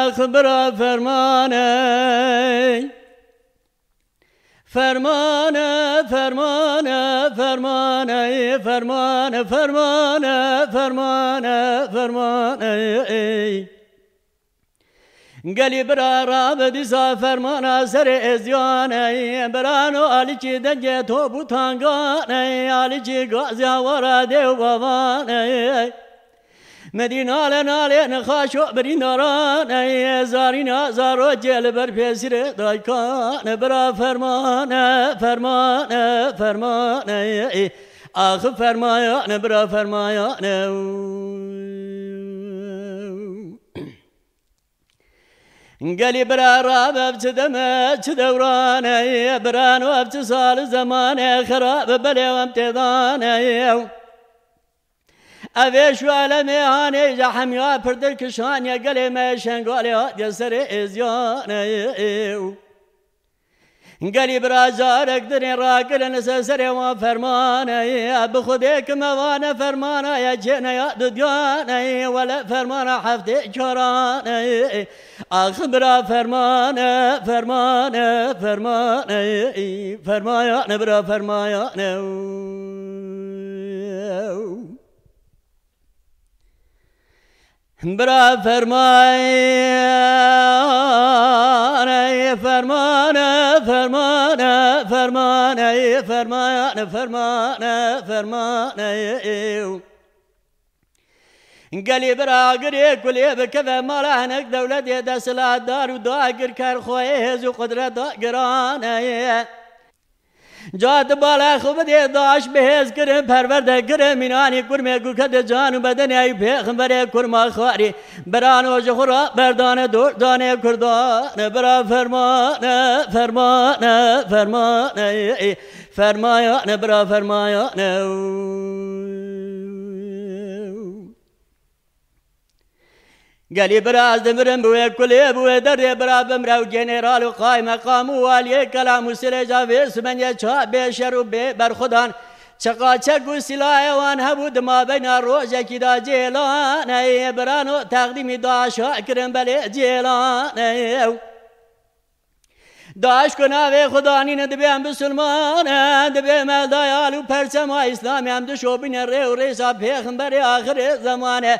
ax, bira fermane. Fermane, fermane, fermane, fermane, fermane, fermane, ey. Gelî bira rabe dîsa fermana serê Êzdiyane. Birano Alîkî dengê top û tangane, Alîkî gazya wara dê û bavane. Medî nale nale nexaşo birîndaran, ey zarîna zarokê li ber pêsirê daykan, bira fermane, fermane, fermane, ey axi fermayane, bira fermayane. Gelî bira rabe ev çi deme, çi dewran e, birano ev çi sal û zeman e, xerab e belê em têdan e. Ev êş û elemê hanê ji hemiya pirtir kişaniye, gelê me Şengalê hatiye serê êziyan e. Gelî bira carek dinê rakirin li ser serê wan ferman e. Bi Xwedê ki me vane fermana ye cêne ya dudyan e. Wele fermana heftê caran e. Ax bira ferman e, ferman e, ferman e. Fermayan e bira, fermayan e. Bira fermane, fermane, fermane, fermane, fermane, fermane, fermane. Gelî bira girê kulê bikeve mala hinek dewletê desthilatdar û dagirker xweyê hêz û qudreta giran e. Ca tu bala xwe bidê daş bi hêz kirin, perwerde kirin, mînanî kurmê ku kete can û bedenê ew pêxemberê kurma xwarî. Birano ji xwe ra berdane dor danê kurdan. Bira fermane, fermane, fermane, fermayane, bira fermayane. Gelî bira ez dimirim bi wê kulê, bi wê derdê bira bimre û general û qaymeqam û waliyê kelam û sirêja vê simeniye ça bê şer û bê berxudan. Çiqa çek û sîlayê wan hebû di mabeyna rojekî de cêlan e, birano teqdîmî daşa kirin belê cêlan e. Daş ku navê Xudanî ne dibê em bisilman e, dibê me dayal û perçema Îslamê em dişopîne rê û rêsa pêxemberê axirê zeman e.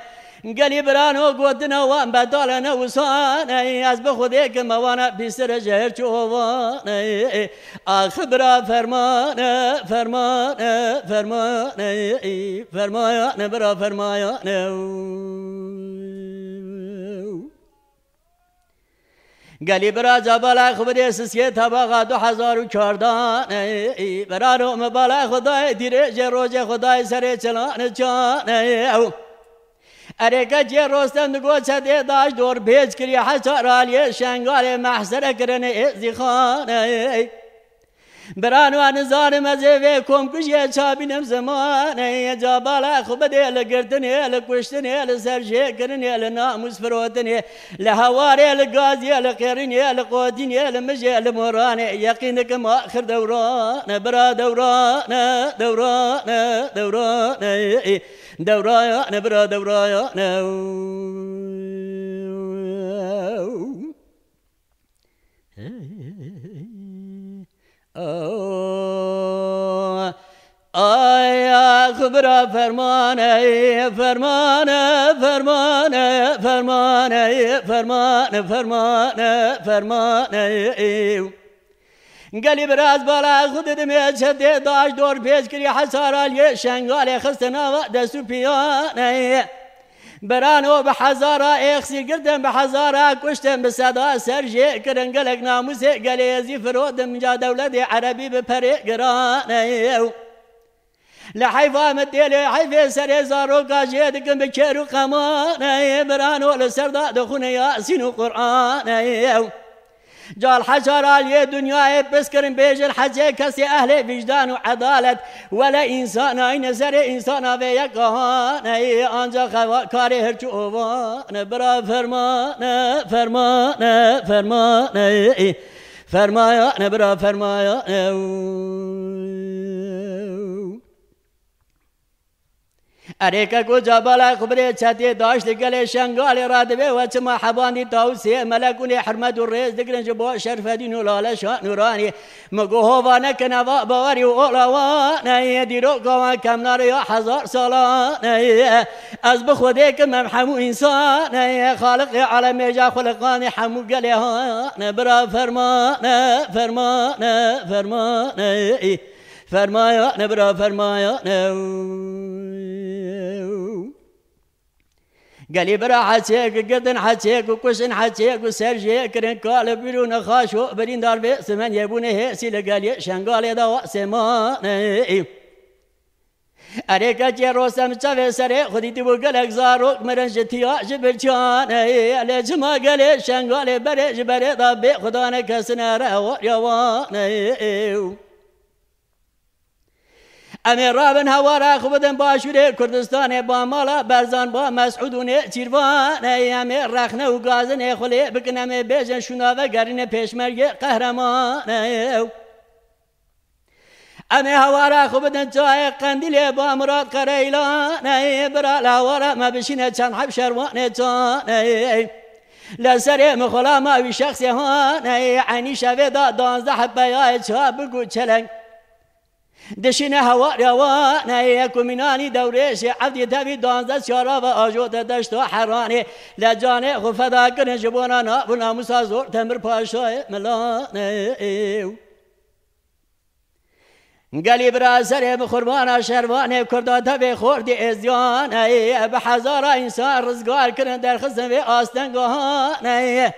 Gelî birano gotina wan betale ne wisan e, ez bi Xwedê kim me wana pîstir e ji her çi ovan e. Ax bira ferman e, ferman e, ferman e, fermayan e bira, fermayan e. Gelî bira cabala xwe bidê sisiyê tebaxa du hezar û çardan e. Birano me bala xwe dayê dîrê jê rojê xwe dayê serê çilan e can e. Erê keçê Rostem digot çetê daş dor pêç kirî, heçar aliyê Şengalê mehsere kirine êzîxan e. Birano nizanim ez ê vê komkujiyê çabînim zimanê, ca bala xwe bidê li girtinê, li kuştinê, li serjêkirinê, li namûs firotinê, li hewarê, li gaziyê, li qêrînê, li qotînê, li mijê, li moranê. Yeqîn dikim axir dewran e, bira dewran e, dewran e, dewran e. Dewrayan e, bira dewrayan e. Ay, ax bira ferman e, ferman e, ferman e, ferman e, ferman e, ferman e, ferman e. Gelî bira ez bala xwe didimê çetê daş dor pêç kirî, hesara lê Şengalê xiste nava dest û piyan e. Birano bi hezara êxsî girtin, bi hezara kuştin, bi seda ser jê kirin, gelek namûsê gelê êzî firotin, ca dewletê erebî bi perê giran e. Li heyfa min tê lê heyfê serê zaroka jê dikin bi kêr û qeman e. Birano li ser da dixwine Yasîn û Quran e. Cal hecar aliyê dinyayê piskirin bêjin hecê kesê ehlê vicdan û edalet. Wele însan ayne serê însana vê yeka hane, ancax xewa karê hirç û ovan e. Bira fermane, fermane, fermane, fermayane, bira fermayane. Erê keko, ca bala xwe bidê çetê daş li gelê Şengalê radibê we çima hebandî tawsê melekûnê hurmet û rêz digirin ji bo Şerfedîn û Lale Şah Nûranî. Min got hova neke nava bawerî û ola wan e, dîroka wan kemnare ya hezar salan e. Ez bi Xwedê kim em hemû însan e, Xaliqê alemê ja xuliqanê hemû gelê han e. Bira fermane, fermane, fermane. Fermayane bira, fermayane. Gelî bira heçêk girtin, heçêk û kuştin, heçêk û ser jê kirin, ka li bîr û nexaş û birîndar vê simeniyê bûne hêsî li geliyê Şengalê dawa sêmanê. Erê keçê Rostem çavê serê xwe dîtibû gelek zarok mirin ji tiya ji birçiyane. Lê çima gelê Şengalê berê ji berê da bê xwe dane kesine rewa yawane. Em ê rabin hewara xwe bidin Başûrê Kurdistanê, ba mala Berzan, ba Mesûd û Nêçîrvanê. Em ê rexne û gazinê xwe lê bikin, em ê bêjin şûna vegerîne pêşmergê qehremanê. Em ê hewara xwe bidin çayê Qendîlê, ba Mirad Qereylanê. Bira li hewara me bişîne çend heb şerwanê çanê. Li serê min xulama wî şexsê hanê. Eynî şevê da danzdeh heb peyayê çabiku çeleng. Dişîne hewar yawan ê ku mînanî dewrêşê evdî tevî danzdeh çarava ajote deşta Heranê. Lê canê xwe feda kirin ji bona nav û namûsa zor Temir Paşayê Milanê. Gelî bira serê bi qurbana şervanê Kurda tevê xortî êzdiyanê. Bi hezara însan rizgar kirin derxistin vê astenga hanê.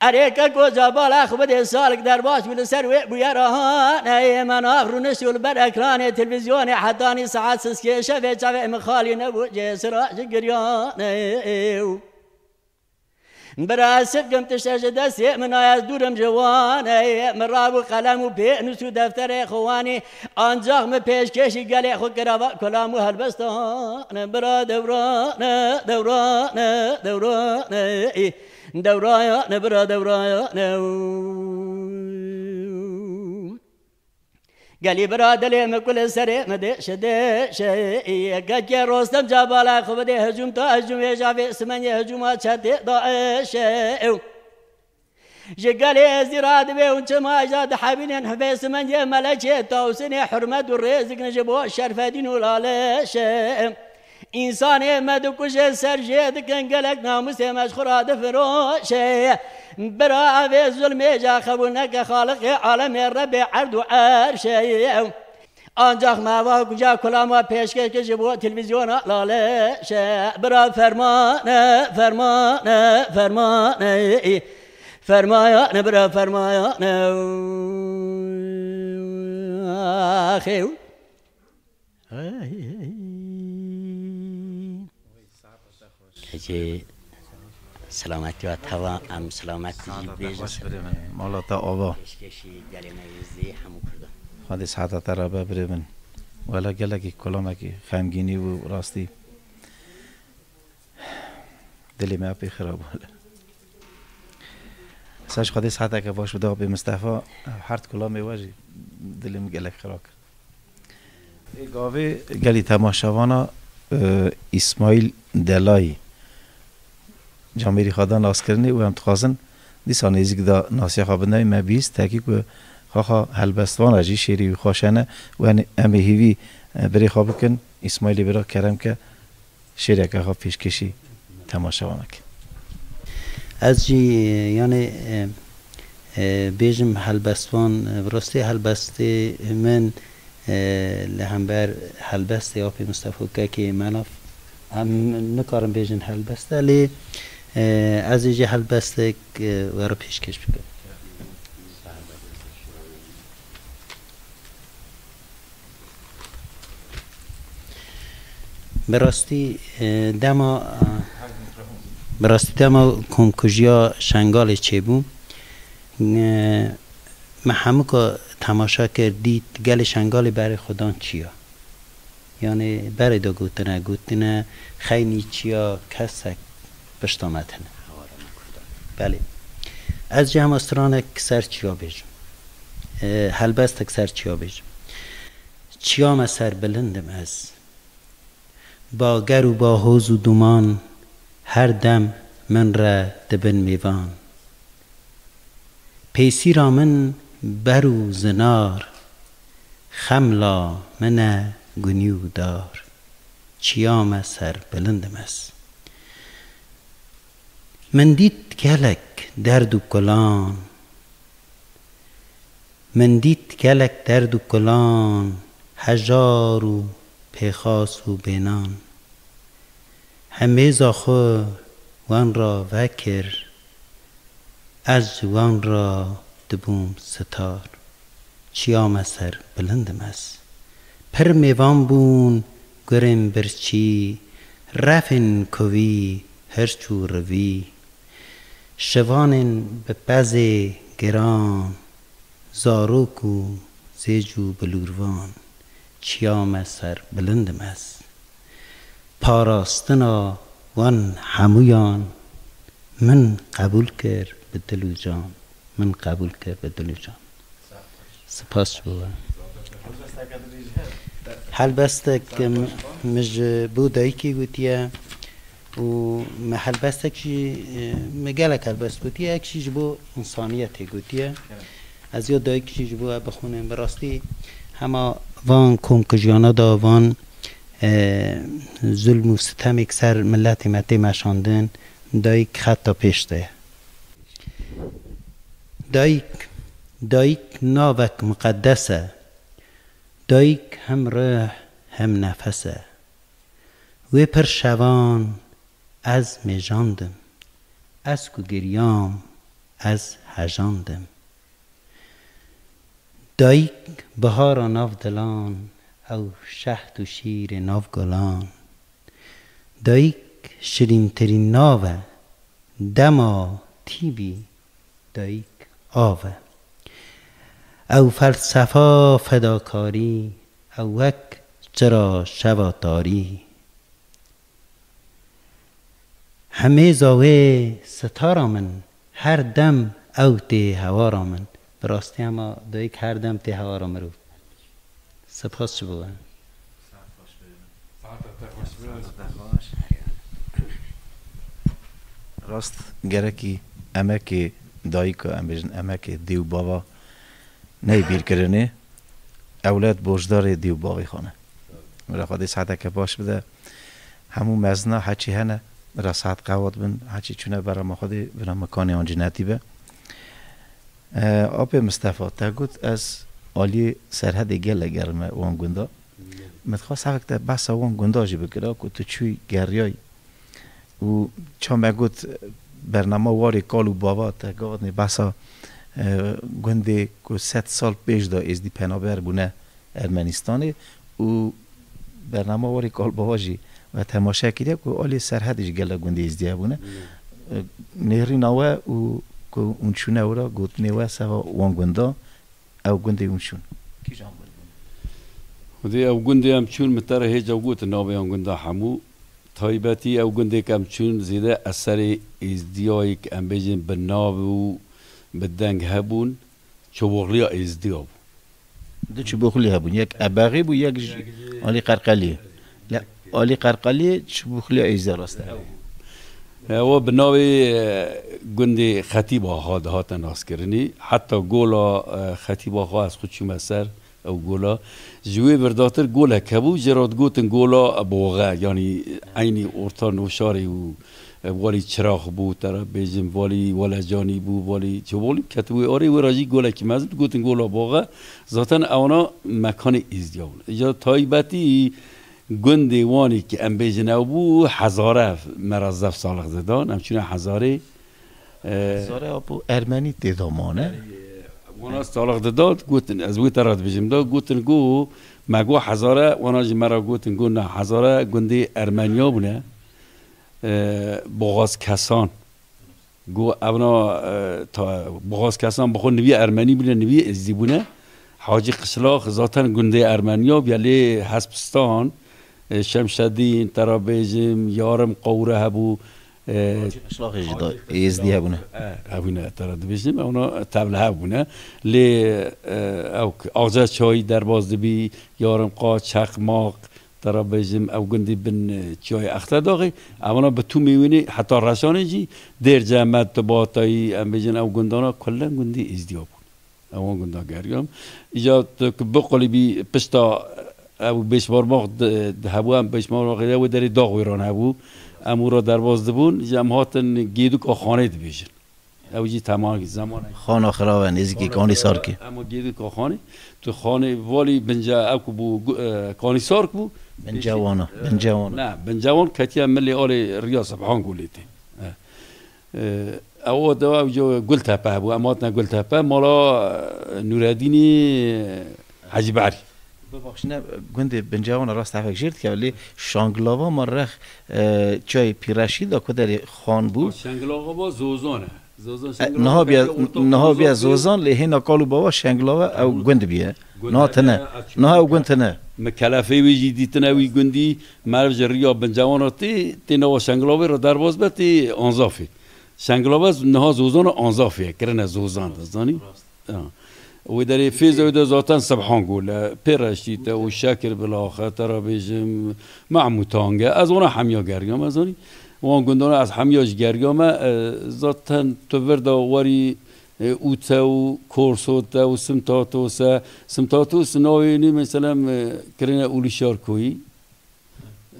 Erê keko cabala xwe bidê salik derbas bû li ser wê bûyera hanê. Me nav rûnişt û li ber ekranê televîzyonê hetanî saet siskê şevê çavê min xalî nebû, cê sira ji giryanê. Bira ez sivkim tişte ji destê min, ez dûrim ji wan ê. Min rabû qelem û pênûs û defterê xwe wanî, ancax min pêşkêşî gelê xwe kira va kolam û helbestan. Bira dewrane, dewrane, dewrane, ê, dewrayane, bira dewrayane. Gelî bira dilê min ku li serê min dêşe dêşe. Yekekê Rostem cabala xwe bidê hicûm ta hicûm hêja vê simenyê hicûma çetê DAIŞê. Ji gelê êzdî radibê hûn çima hêja dihebînin hivê simenyê melekê Tawsinê hurmet û rêz dikin ji bo Şerfedîn û Lalişê. Însanê me dikuje, ser jê dikin, gelek namûsê me ji xwe re difiroşe. Bira evê zulmê ca qebûl neke, Xaliqê alemê Rebê erd û erşe. Ancax me va kuja kulama pêşkêş kir ji bo televîzyona Lalişê. Bira fermane, fermane, fermane. Fermayane, bira fermayane. Axê. Ecê selametî wa teva, em selamet jî Saeta te bêjin. Xweş birê min. Mala te ava. Pêşkêşî gelê me yê zê hemû Kurdan. Xwedê saeta te re be birê min. Wela gelekî kulamekî xemgînî bû rastî. Dilê me pê xira bû. Saç Xwedê saeteke baş bide apê Mistefa, her kulamê we jî dilê min gelek xira kir. Ê gavê gelî temaşevana, e, Îsmaîl Delayî camêrî xwe da naskirinê û em dixwazin dîsa nêzîk de nasiya xwe bidin. Me bîst tekî ku xaxa helbestvana jî şêrî wî xweş hene û em, em ê hîvî, e, birê xwe bikin. Îsmaîlê bira kerem ke şêreke xwe pêşkêşî temaşevan eke. Ez jî, yanî, e, e, bêjim helbestvan, e, bi rastî helbestê min, e, li hember helbestê Apê Mistefa Kekê Melaf, em nikarin bêjin helbest e, lê, e, ez ê jî helbestek, e, we re pêşkêş bikim. Bi rastî, e, dema, bi rastî dema komkujiya Şengalê çêbû, e, me hemûka temaşa kir, dît gelê Şengalê berê xwe dan çiya. Yanî berê de gotine, gotine, xeynî çiya kesek pişta me tine. Belê. Ez jî hema stranek ser çiya bêjim. E, helbestek ser çiya bêjim. Çiya me ser bilind im ez. Bager û bahoz û duman her dem min re dibin mêvan. Pêsîra min ber û zinar, xemla min e gunî û dar. Çiya me ser bilind im ez. Min dît gelek derd û kulan, min dît gelek derd û kulan, hejar û pêxas û bênan. Hemêza xwe wan ra vekir, ez ji wan ra dibûm sitar. Çiya me ser bilind im ez. Pir mêvan bûn gurên birçî, refên kovî, hirç û rivî. Şivanên bi pezê giran, zarok û zêc û bilûrvan, çiya me ser bilind im ez. Parastina wan hemûyan min qebûl kir bi dil û can. Min qebûl kir bi dil û can. Spas ji bo we. Helbestek min, min ji bo dayikê gotiye û me helbestek jî, e, me gelek helbest gotiye, yek jî ji bo însaniyetê gotiye. Ez ya dayik jî ji bo we bixwînim. Bi rastî hema van komkujiyana da, van, e, zulm û sitemêk ser miletê me tê meşandin, dayik xeta pêş de ye. Dayik, dayik navek miqedes e. Dayik hem rih hem nefes e. Wê pir şevan ez mêjandim. Ez ku giriyam, ez hejandim. Dayik bihara nav dilan, ew şehd û şîrê nav gulan. Dayik şirîntirîn nav e, dema tî bî dayik av e. Ew felsefa fedakarî, ew wek çira şeva tarî. Hemêza wê sitara min, her dem ew tê hewara min. Bi rastî hema dayik her dem tê hewara mirov. Spas ji bo we. Rast gerekî emekê dayika, em bêjin emekê dê û bava neyê bîrkirinê. Ewlad borcdarê dê û bavê xwe ne. Mira Xwedê saeteke baş bide. Hemû mezina heçî hene, mira saet qewat bin, heçî çûne berama Xwedê, bira mekanê wan cenetî be. E, Apê Mistefa, te got ez aliyê Serhedê gelek gerime wan gunda. Min dixwest hevek te behsa wan gunda jî bikira ku tu çûyî geriyayî. Û ça me got, bernama warê kal û bava te got, nê behsa, e, gundê ku sed sal pêş de êzdî penaber bûne Ermenistanê û bernama warê kal bava jî me temaşe kiriye ku alî Serhedê jî gelek gundê êzdî hebûne. E, nêrîna we û ku hûn çûne wira gotinê we seva wan gunda, ew gundê hûn çûn. Kîjan gund bûn? Xwedê ew gundê em çûn, min te re hêca gotin navê yan gunda hemû. Taybetî ew gundê ke em çûn zêde eserê êzdiyayê ke em bêjin bi nav û bi deng hebûn, Çoboxliya Êzdiya bû. Du Çoboxlî hebûn. Yek Ebexî bû, yek jî Alî Qerqelî. Lê Alî Qerqelî Çoboxliya Êzdiya rast e. Ew. Ewa bi navê, e, gundê Xetîb Axa dihate naskirinî. Heta gola, e, Xetîb Axa ez xwe çûme ser ew gola. Ji wê virdatir golek hebû, jê re digotin gola Boxe. Yanî eynî orta Nûşarê û, e, Valî Çirax bû, te re bêjim, Valî Welecanî bû, Valî Çoboxlî ketibû wê arê, wê re jî golekî mezin digotin gola Boxe. Zaten ewana mekanê Êzdiya bûn. Îca taybetî gundê Wanê ki em bêjin ew bû, Hezare me re zef salix didan. Em çûne Hezarê, e, Hezare apo Ermenî tê de mane. Wana salix didan, gotin, ez wê te re dibêjim da, gotin go, me go Hezare, wana jî me re gotin go na Hezare gundê Ermeniya bûne. E, Boğaz Kesan. Got, evna, e, ta, boxaz kesan bi xwe nivî Ermenî bûne, nivî Êzdî bûne. Hacî Qişlax zaten gundê Ermeniya bûye, lê Hespistan, e, Şemşedîn, te re bêjim, Yarim Qawre hebû, e, Hacî Qişlaxê jî da Êzdî hebûne. E, hebûne, te re dibêjim, evna tevlihev bûne. Lê, e, ew Axca Çayî derbas dibî, Yarim Qa, Çeqmaq, Te re bêjim, ew gundî bin, e, çiyayê Extedaxê, evana bi tûmê wînê heta Reşanê jî, Dêrcemed, Tibatayî, em bêjin ew gundana kullen gundî Êzdiya bûn. Ewan gunda geriyam. Îca tu ku biqulîbî pişta ew bêşbarmax di, di hebû, em bêşbarmaxê de wê derê dax wêran hebû. Em û re derbas dibûn, îca em hatin Gêdûka Xanê dibêjin. Ew jî temamî zemanê. Xana Xirav e, nêzîkî Kanî Sarkê. Ema Gêdî Kaxanî, tu xanê valî bince ew ku bû, gu-, e, Kanî Sark bû. Bince wana, e, bince wana. Ne, bince wan ketiye milê alê Riya Sebhan Gulê tê. E, e, ew o dewa ew jo Gultepe hebû, em hatine Gultepe, mala, e, Nûredînî, e, Hecî Berî. Bibexşîne, gundê Bincewana rast hevek jêr dike, lê Şangilava ma rex, e, çayê Pîr Reşîd da ku derê xan bû. Şangilava Zozan e. Zozan E, Şangilava niha biya, belkî orta niha biya Zozan bê. Zozan, lê hêna kal û bava Şangilava ew gund biye. Gund Niha hebe tine. Niha ew gund tine. Mikelefê wî jî dîtine wî gundî, meriv ji riya Bincewana tê, tê nava Şangilavê re derbas be, tê Anzafê. Şangilava niha Zozana Anzafê ye, kirine Zozan, dizanî? Rast. Ya. Wê derê Fêzo de zaten Sebhan Gol e, Pêreşît e û Şekir Bilax e, te re bêjim, Mahmûtang e. Ez wana hemiya geriyam, ez zanî. Wan gundana ez hemiya ji geriyam e, e, zaten tu vir de warî, e, Ûte û Korsot e û Simtatos e. Simtatos navê nî, meselem, e, kirine Ulîşar Koyî.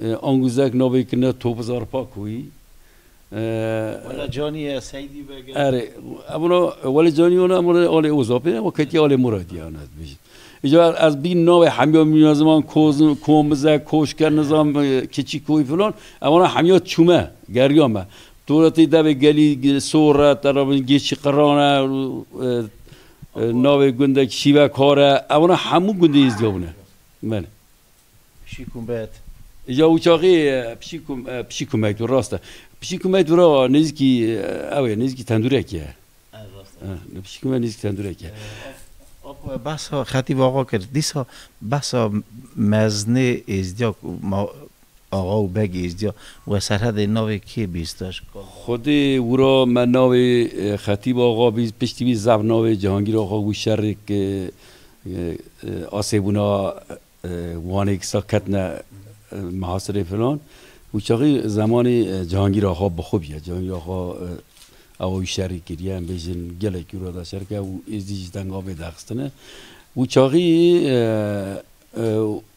E, Anguzek navê kirine Topuzarpa Koyî. E, Wela Canî ye, Seydî Beg e. Erê, evuna, Wela Canî ona, evuna alê Ozapê, o ketiye alê Muradî, ana ez bêjim. Îca ez bîn navê hemiya mîna ziman, Koz-, Komize, Koşke, nizam, e, Keçî Koyî filan, evana hemiya çûme, geriya me. Tora tê devê gelî, Sor e, terabin Geçî Qiran e, e, e, navê gundek Şîvekar e, evana hemû gundê Êzdiya bûne. Belê. Pişîkumbet. Ya û çaxî, e, pişîkum-, e, pişîkumek tu rast e. Pişîkumek tu ra nêzîkî, e, ew ê, nêzîkî tendûrekî ye. Ev rast e. E, pişîkumek nêzîkî tendûrekî ye. E, ap-, ap-, behsa Xetîb Axa kir. Dîsa behsa meznê Êzdiya, ma-, Axa û Beg Êzdiya we serhedê navê kê bîsta ji ka? Xwedê wira me navê, e, Xetîb Axa bîst, piştî wî zaf navê Cihangîr Axa wî şerrêk, e, e, e, asê bûna e, Wanê kisa ketine, e, mihasirê filan. Û çaxî zemanê, e, Cihangîr Axa bi xwe bûye. Cihangîr Axa, e, ewa wî şerî kiriye, em bêjin gelekî wira da şer ke û Êzdî jî tenga vê daxistine. Û çaxî, e, e,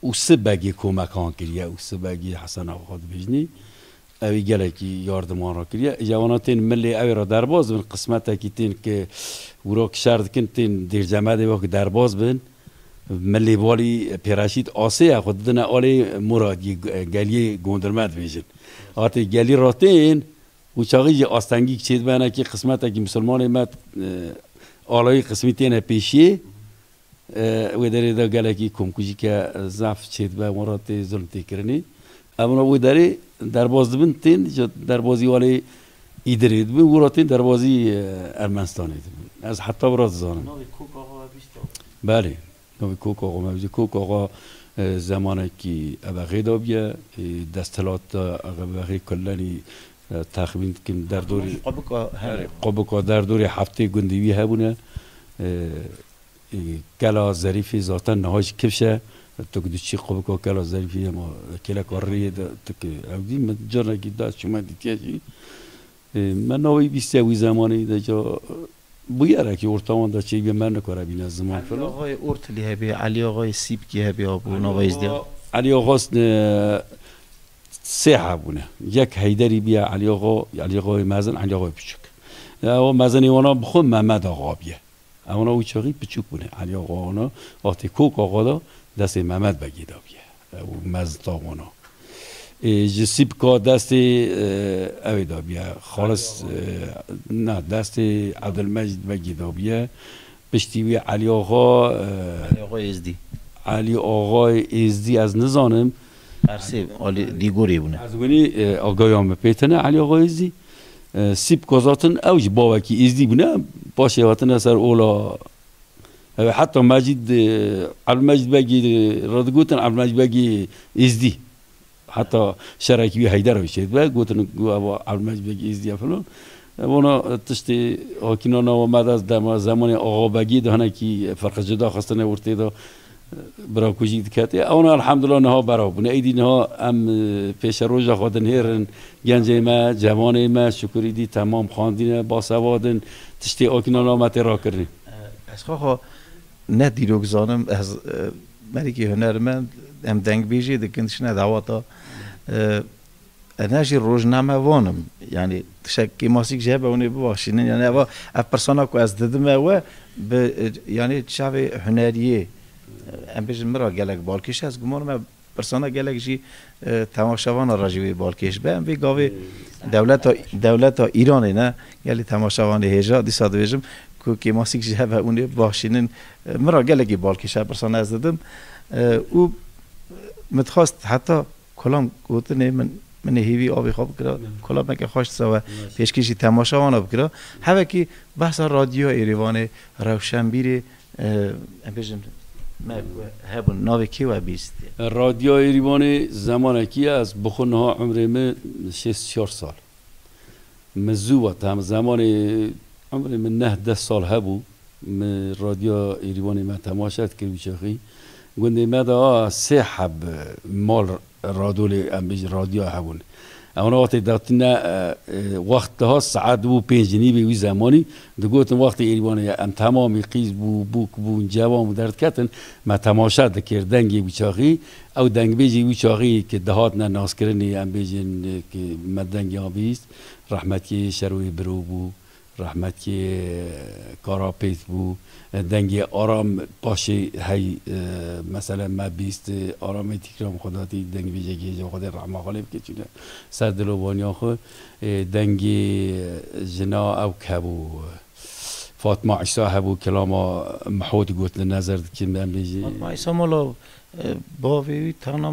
û Sibegê komekan kiriye, û Sibegê Hesen Axa dibêjinî. Ew ê gelekî yardim wan re kiriye. Îja wana tên milê ew ê re derbas bin, qismetekî tên ki wira ki şer dikin, tên Dêrcemedê wek derbas bin. Milê balî Pêreşîd asê ye, xwe didine alê Muradiyê, geliyê Gondirme dibêjin. Hatê gelî re tên û çaxî jî astengî çêdibe, hinekî qismetekî misilmanê me, e, alayî qismî têne pêşiyê. E, wê derê de gelekî komkujî ke zaf çêdibe, wan re tê zulm tê kirinê. Em re wê derê derbaz dibin, tên ji derbazî walê Îdirê dibin, wira tên derbazî, e, Ermenistanê dibin. Ez heta wira dizanim. Navê Kok Axa we bîsta? Belê. Navê Kok Axa me bî. Kok Axa, e, zemanekî Ebexê de bûye, e, desthilat de Ebexê kullenî, e, texmîn dikim derdorî, Qubika, he. Qubika derdorî heftê gundî wî hebûne. E, Ê, Kela Zerîfê zaten niha jî kifş e. Tu ku diçî Qubika Kela Zerîfê, ama kêleka rêyê de tu ki ew dî, min carekî da çûme dîtiye jî. Ê, me navê bîstiye wî zemanî de ca, bûyerekî orta wan de çêbî me nikare bîne ziman Elî filan. Axayê Ortilî hebî, Elî Axayê Sîpkî hebî, abû Elî nava Axa, Êzdî. Elî Axa, e, sê hebûne. Yek Heyderî bîye, Elî Axa, Elî Axayê mezin, Elî Axayê piçûk. Ya, o mezinê wana bi xwe Mehmed Axa bîye. Ewana wî çaxî piçûk bûne. Elî Axa wana, wextê Kok Axa da destê Mehmed Begê da bûye. Ew mezin ta wana. Ê, ji Sîpka destê, e, ew ê da bûye. Xalis, e, na, destê Ebdilmecîd Begê da bûye. Piştî wî Elî Axa, e, Elî Axa Êzdî. Elî Axayê Êzdî ez nizanim. Her sê alî Dîgorê bûne. Ez winî, e, agaya min pê tine Elî Axa Êzdî. E, Sîpka zaten ew jî bavekî Êzdî bûne. Paşê hatine ser ola. Ew heta Mecîd, e, Ebdilmecîd Begî, e, re digotin Ebdilmecîd Begî Êzdî. Heta şerekî wî Heyder wî çêdibe, gotin, got, "Ev Ebdilmecîd Begî Êzdî ye," filan. E, vana, e, tiştê hakîna nava me de dema zemanê Axa Begî de hinekî ferqe cuda xistine ortê de. Bira ku jî diketê. Ewana elhamdulillah niha berav bûne. Êdî niha em, e, pêşeroja xwe dinihêrin. Gencê me, cewanê me, şukur êdî temam xwendîne, basewad in, tiştê akîna nava me tê rakirinê. Ez xwe xwe ne dîrok zanim, ez, e, merîkî hunermend, em dengbêjê dikin, dişine dawata, e, Ez ne jî rojnamevan im. Yanî tişek kêmasîk ji hebe hûn ê bibexşînin. Yanî eva, ev pirsana ku ez didime we bi, yanî çavê huneriyê, em bêjin min re gelek balkêş e. Ez guman me pirsana gelek jî, e, temaşevana re jî wê balkêş be. Em vê gavê dewleta, dewleta Îranê ne, gelî temaşevanê hêja, dîsa dibêjim ku kêmasîk ji hebe hûn ê bibexşînin. E, min re gelekî balkêş e, pirsana ez didim. E, û min dixwest heta kolam gotinê min, min ê hêvî avê xwe bikira, kolameke xweş disa we pêşkêşî temaşewana bikira. Hevekî behsa Radyoya Êrîvanê, rewşenbîrê, e, em bêjin, me hebûn, navê kê we bîstiye? Radyoya Êrîvanê zemanekî ye, ez bi xwe niha umrê min şêst çar sal. Min zû ve, tam zemanê umrê min neh deh sal hebû, min radyoya Êrîvanê me temaşe dikir wî çaxî. Gundê me de a sê heb mal radolê, em bêjin, radyoya hebûn. Ewana wextê datine, e, e, wext dihat saet bû pênc nîvê wî zemanî, digotin wextê Êrîvanê ye, em temamî qîz bû, bûk bûn, cewan bû, derdiketin, me temaşe dikir dengê wî çaxî. Ew dengbêjê wî çaxî ki dihatine naskirinê, em bêjin, ki me dengiyan bihîst, rehmetiyê Şeroyê Biro bû, rehmetiyê Karapêt bû, dengê Aram paşê hey, e, mesela me bîst, e, Aramê Tîkram Xwedatî dengbêjekê ji Xwedê rehma xwe lê bike, çûne ser dilobaniya xwe, e, dengê jina ew ke bû, Fatma Îsa hebû, kilama Miho digotin, nezer dikin, em bêjin. Fatma Îsa mala, e, bavê wî, tana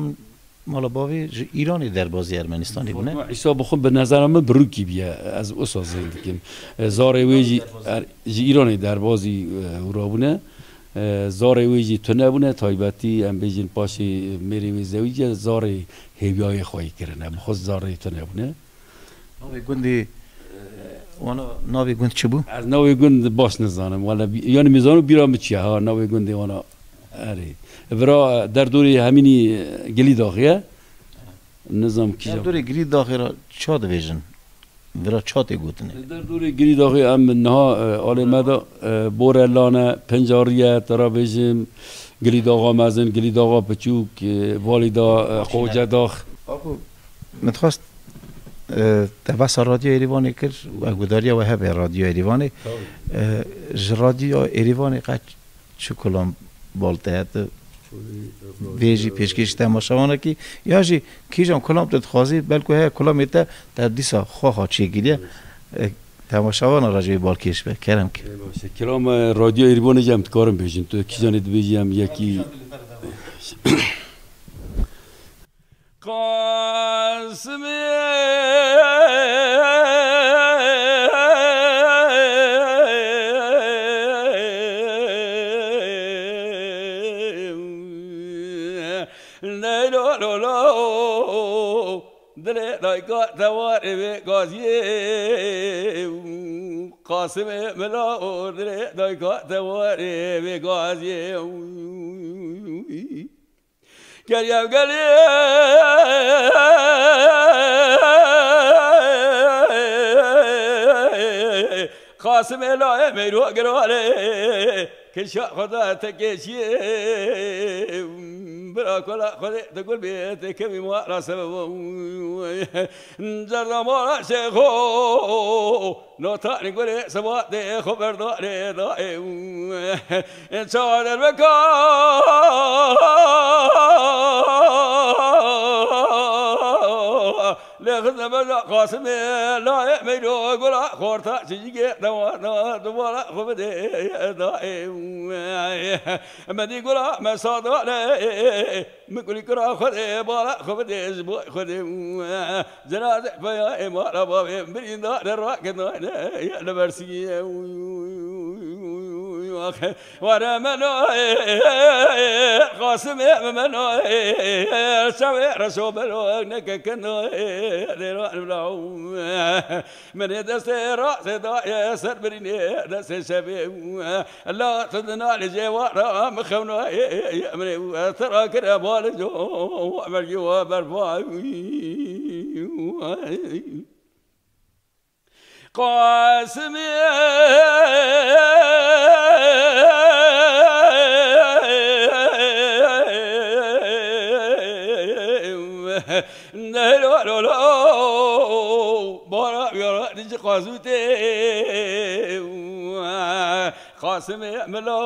mala bavê ji Îranê derbazî Ermenistanê bûne. Fatma Îsa bi xwe bi nezera min bi rûkî bûye, ez wisa zên dikim. E, zarê wê jî, er, ji Îranê derbazî, e, û rabûne. E, zarê wê jî tune bûne, taybetî em bêjin paşê mêrê wê zewîce zarê hêviyayê xweyî kirine. Bi xwe zarê tune bûne. Navê gundê, e, wana navê gund çi bû? Ez navê gund baş nizanim. Wala bî-, yanî min zano bîra min çi ye, ha, navê gundê wana. Erê. Vira derdorê hemînî, e, Gilîdaxê ye. Nizam kîjan. Derdorê Gilîdaxê re ça dibêjin? Vira ça tê gotinê? Derdorê Gilîdaxê em niha, e, alê me de, e, Borelane, Pincarî ye, te re bêjim, Gilîdaxa mezin, Gilîdaxa piçûk, e, Valîda, e, Qocedax. Ako, min dixwest, e, te behsa Radyoya Êrîvanê kir, we gudariya we hebe Radyoya Êrîvanê. Tabii. E, ji Radyoya Êrîvanê qet çi kulam bal te heye, tu vê jî pêşkêşî temaşevanekî, ya jî kîjan kulam tu dixwazî, belku heye kulamê te, te dîsa xwe xwe çêkiriye. E, temaşevana re jî wê balkêş be, kerem ke. Ê baş e. Kilam, e, Radyoya Êrîvanê jî em dikarin bêjin. Tu kîjanê dibêjî em yekî Qasimê ney lo lo lo, dilê dayka te warê vê gaziyê. Qasimê mila o, dilê dayka te warê vê gaziyê. Gel ya gel. Qasimê layê meyro giralê, kişa xwe da te keçiyê. Bira kola xwe de gul bê, te kevî ma ra sebebo. Cerda mala şêxo. Notarî gurê seba dê xwe berdarê dayê. Çawa derbeka lê xizne beza Qasimê layê meyro gula xorta çicikê dewana dubara xwe bidê dayê. Medî gula mesadane. Min kulî kira Xwedê, bala Xwedê, ji bo Xwedê. Cenaze peya ê mala bavê, birînda de raketane, li bersiyê. Ware meno, Qasimê meno, çavê reşo bero, neke keno, dêra bila. Min ê destê rastê daye ser birînê, destê şevê. La tu di nalê cêwara min xewnayê, min ê te ra kire balê co, mergê we berfa. Qasimê. Nehê lo lo lo, bara yara dî ji qazûtê. Qasimê milo,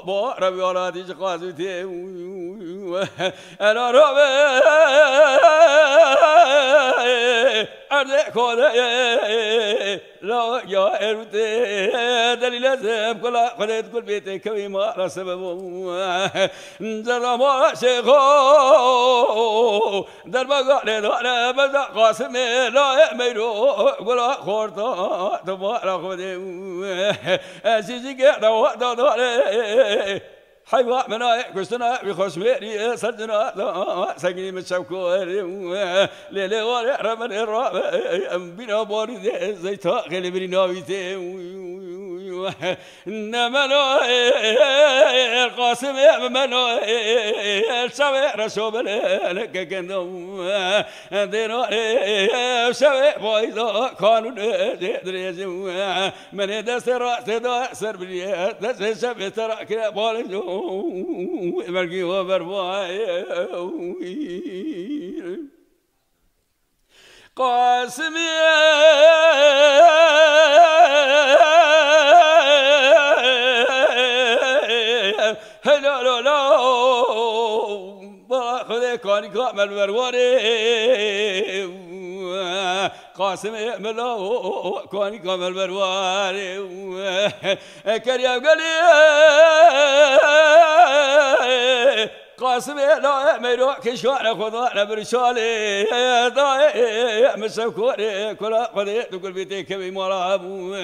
bara yara dî ji qazûtê. Ela rabe. Xwedê, Xwedê, la ya erûtê, delîle zem kula Xwedê dikul bê tê kewî ma ra sebebo. Zerda ma şêxo, derbaga lê dare beza Qasimê, la e meyro, gula xorta, dubara Xwedê. Ez jî ke dawa da dare. Heyva min ay kuştina wî xweşmêrî ser cina da, segî min çewkorî. Lê lê warê remenê rabe, em bîna borî dê zeyta xêlê birî navî tê. Ne meno, Qasimê meno, şevê reşo bele kekendo. Dêno, şevê bayda kanûn dirêjim. Menê destê rastê da ser biriye, destê çepê te ra kire balê jo, belkî we bervayê. Qasimî, helal ola, ba Xwedê kanîka me li ber warê. Qasimê mila, kanîka me li ber warê. Keriya gelê, Qasimê la meyro kişane xwedane bir şalê. Dayê min şevkorê kula Xwedê tu gul bî tê kevî mala bû.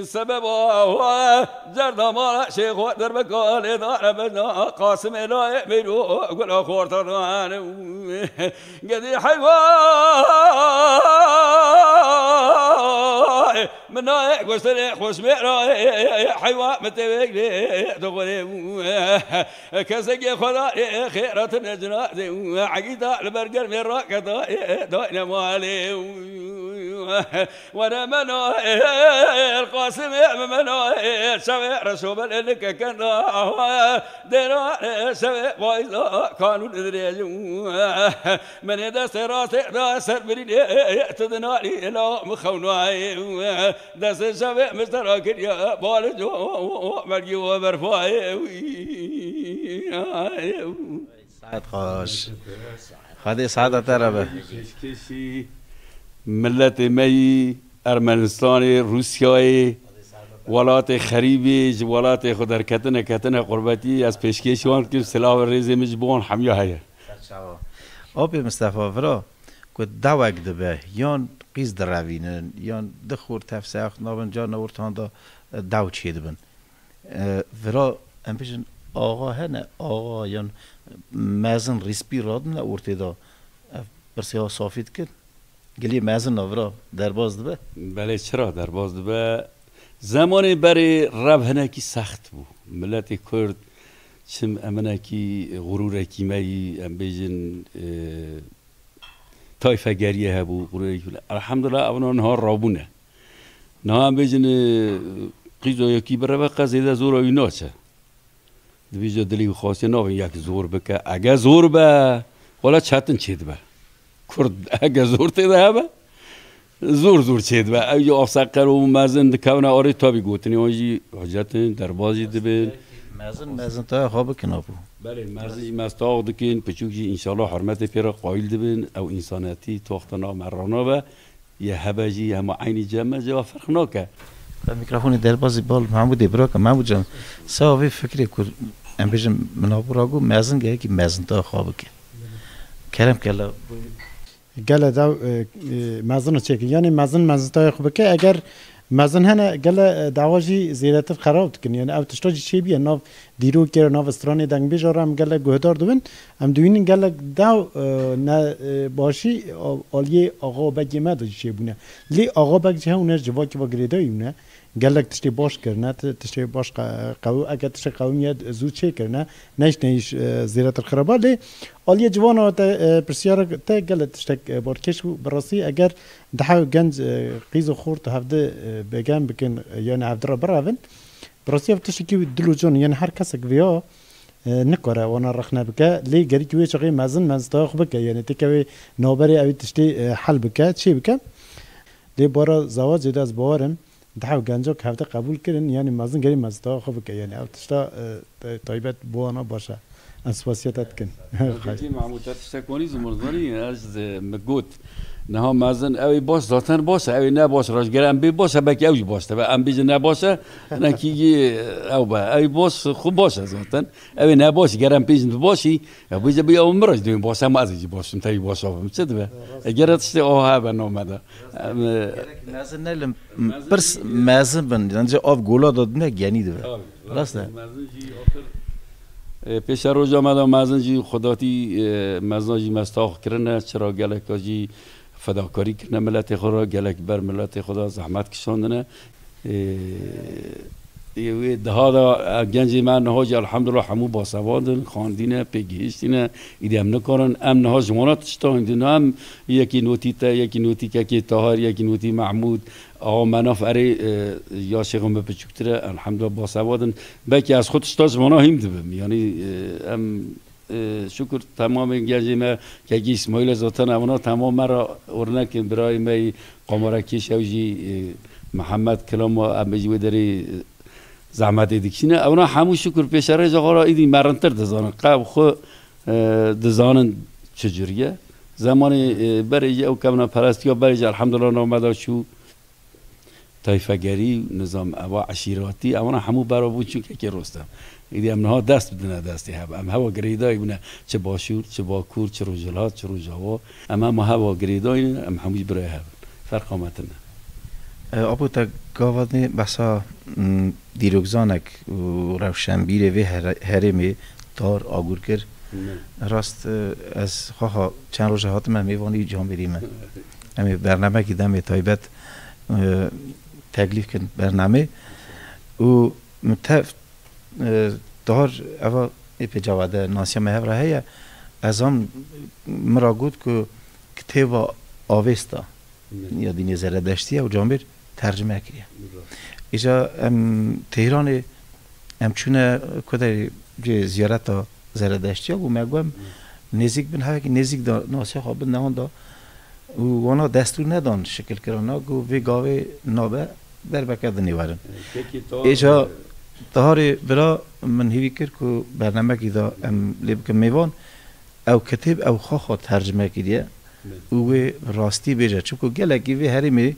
Sebeba wa zerda mala şêxo derbeka lê dare bena Qasimê la meyro gula xorta dane. Gedî heywa, min nayê goşterê xweşmêra, heywa min tê vegrê dixwirê. Kesekê xwe da xêratin cinazê, egîta li ber germê raketa dayne malê. Were meno, Qasimê meno, şevê reşo belê nikekenda. Dêra şevê payda kanûn dirêjim. Menê destê rastê da ser birînê, tu dinarî la min xewnayê. Destê şevê min sera kiriye balê co, mergî we berfayê. Saet xweş. Xwedê saeta te re be. Pêşkêşî miletê me yî Ermenistanê, Rûsyayê, welatê xerîbê, ji welatê xwe derketine, ketine qurbetî, ez pêşkêşî wan dikim, silav û rêzê min ji bo wan hemiya heye. Ser çava. Apê Mistefa, vira ku dawek dibe, yan qîz direvînin, yan du xor tev seyax nabin, carna ortanda daw çêdibin. E, vira, em bêjin, axa hene, axa yan mezin rîspî radine ortê de, ev pirsê safî dikin. Gilî mezin a vira derbas dibe? Belê, çira derbas dibe? Zemanê berê rev hinekî sext bû. Miletê Kurd çim eminekî xurûrekî me yî, em bêjin, e, tayfegeriyê hebû, xurûrekî. Elhamdulillah, evna niha rabûne. Niha em bêjin, e, qîzo yekî bireve qe zêde zora wî naçe. Dibêje dilê wî xwestiye nabin yek zor bike. Ege zor be, wela çetin çêdibe. Kurd ege zor tê de hebe, zor zor çêdibe. Ew jî avseqer û mezin dikevine arê tabî gotinê wan jî hicretin, derbas jî dibin. Mezin, mezin taya xwe bikin, apo. Belê, mezin jî mezin taya xwe dikin, piçûk jî înşallah hurmetê pê re qayîl dibin. Ew însanetî toxta nav me ranabe. Yê hebe jî hema eynî cem me, ceva ferq nake. Te mîkrofonê derbazî bal Mehmûdê birake. Mehmûd can, sewa vê fikrê ku em bêjin min abû rago mezin gerekî mezintiya xwe bike. Kerem kela. Gele daw, e, e, mezin çêkin. Yanî mezin mezintayê xwe bike. Eger mezin hene, gele, e, dawa jî zêdetir xerab dikin. Yanî ev tişta jî çêbiye. Nav dîrokê re, nav stranê dengbêja re em gele guhdar dibin. Em dibînin gelek daw, e, ne, e, başî, a-, aliyê axa û begê me de jî çêbûne. Lê axa beg jî hewne civakî ve girêdayî bûne. Gelek tiştê baş kirine, ti-, tiştê baş qe-, qew-, eke tiştê qewimiye zû çêkirine, neyş neyş, e, zêdetir xiraba. Lê aliyê civana te, e, pirsyara te gelek tiştek, e, balkêş bû. Bi rastî eger dihew genc, e, qîz û xort hevdi, e, bêgen bikin, e, yanî hevdi re birevin, bi rastî ev tiştekî dil û can, yanî her kesek vêya, e, nikare wana rexne bike. Lê gerîkî wê çaxê mezin mezintaya xwe bike. Yanî têkevê navberê ew tiştê, e, hel bike, çê bike. Lê bara zewacê de ez bawer im, dihew gencok hevde qebûl kirin, yanî mezin gerî mezintaya xwe bike. Yanî ev tişta, e, te-, taybet bo wana baş e. Em spasiya te dikin. Xweş. Kekî Mahmûd, te tiştek wanî zû min zanî, ez, e, min got, Niha mezin ew ê baş zaten baş e, ew ê ne baş re ji gere em bê baş e, belkî ew jî baş dibe. Em bêjin ne baş e, hinekî jî ew be. Ew ê baş xwe baş e zaten. Ew ê ne baş, ger em pêjin bi başî, ya bêje bi ew min re jî dibên baş, hema ez ê jî baş bim, te jî baş bim. Çi dibe? Eger tiştê ava hebe name de. Em, e, Gerek mezin ne li pirs mezin bin. Bence av gola da dine genî dibe. Tabii. Rast e. Mezin jî axir, e, pêşeroja me de mezin jî xwedatî, e, mezina jî me stax kirine, çira geleka jî fedakarî kirine miletê xwe re, gelek ber miletê xwe de zehmet kişandine. E, e, wê diha de, e, gencê me niha jî elhamdulillah hemû basevan in, xandîne, pêgihiştîne, îdî em nikarin, em niha ji wana tişta hindî ne, em yekî notî te, yekî notî kekê Tahir, yekî notî Mehmûd, Awa Menaf erê, e, yaşê xwe min biçûktir e, elhamdulillah basevat in. Belkî ez xwe tişta ji vana hîm dibim. Yanî, e, em, e, şukur temamê gencê me, kekî Îsmaîl e zaten evana temam me re örnek in, birayê me yî Qamarekêş ew jî, e, Mihemed Kilama em jî wê derê, e, zehmetê dikişîne. Evana hemû şukur pêşerêja xwe re îdî merintir dizanin. Qew xwe, e, dizanin çi cur ye. Zemanê, e, berê jî ew kevneperestiya berê jî elhamdulillah name de çû. Tayfegerî û nizam, eva eşîratî, ewana hemû bera bûn çûn kekê Rostem. Îdî em niha dest bidine destê hev. Em hewa girêdayî bûne, çi Başûr, çi Bakur, çi Rojhilat, çi Rojava. Em hema hewa girêdayî ne, em hemû jî birayê hev in. Ferqa me tune. E, Apo, te gava dê behsa, m, dîrokzanek û rewşenbîrê vê here-, herêmê dar agûr kir. Ne. Rast, e, ez xweha çend roja hatime mêvanî camêrî me. Em ê bernamekî demê taybet, e, teklîf kirin bernamê û min tev, e, dahar eva ê pêcava de nasiya me hev re heye. Ez an min ra got ku kitêba Avêsta ya dînê Zeredeştî ye û camêr tercime kiriye. Îja em Tehranê em çûne ku de cê ziyareta Zeredeştiya bû, me got em nêzîk bin, hevekî nêzîk de nasiya xwe bin newan da û wana destûr nedan şikilkirina ku vê gavê nabe derbeke dinê werin. Êca Taharê bira min hîvî kir ku bernamekî da em lê bikin mêvan. Ew kitêb ew xwe xwe tercime kiriye û wê bi rastî bêje. Çimku gelekî vê herêmê,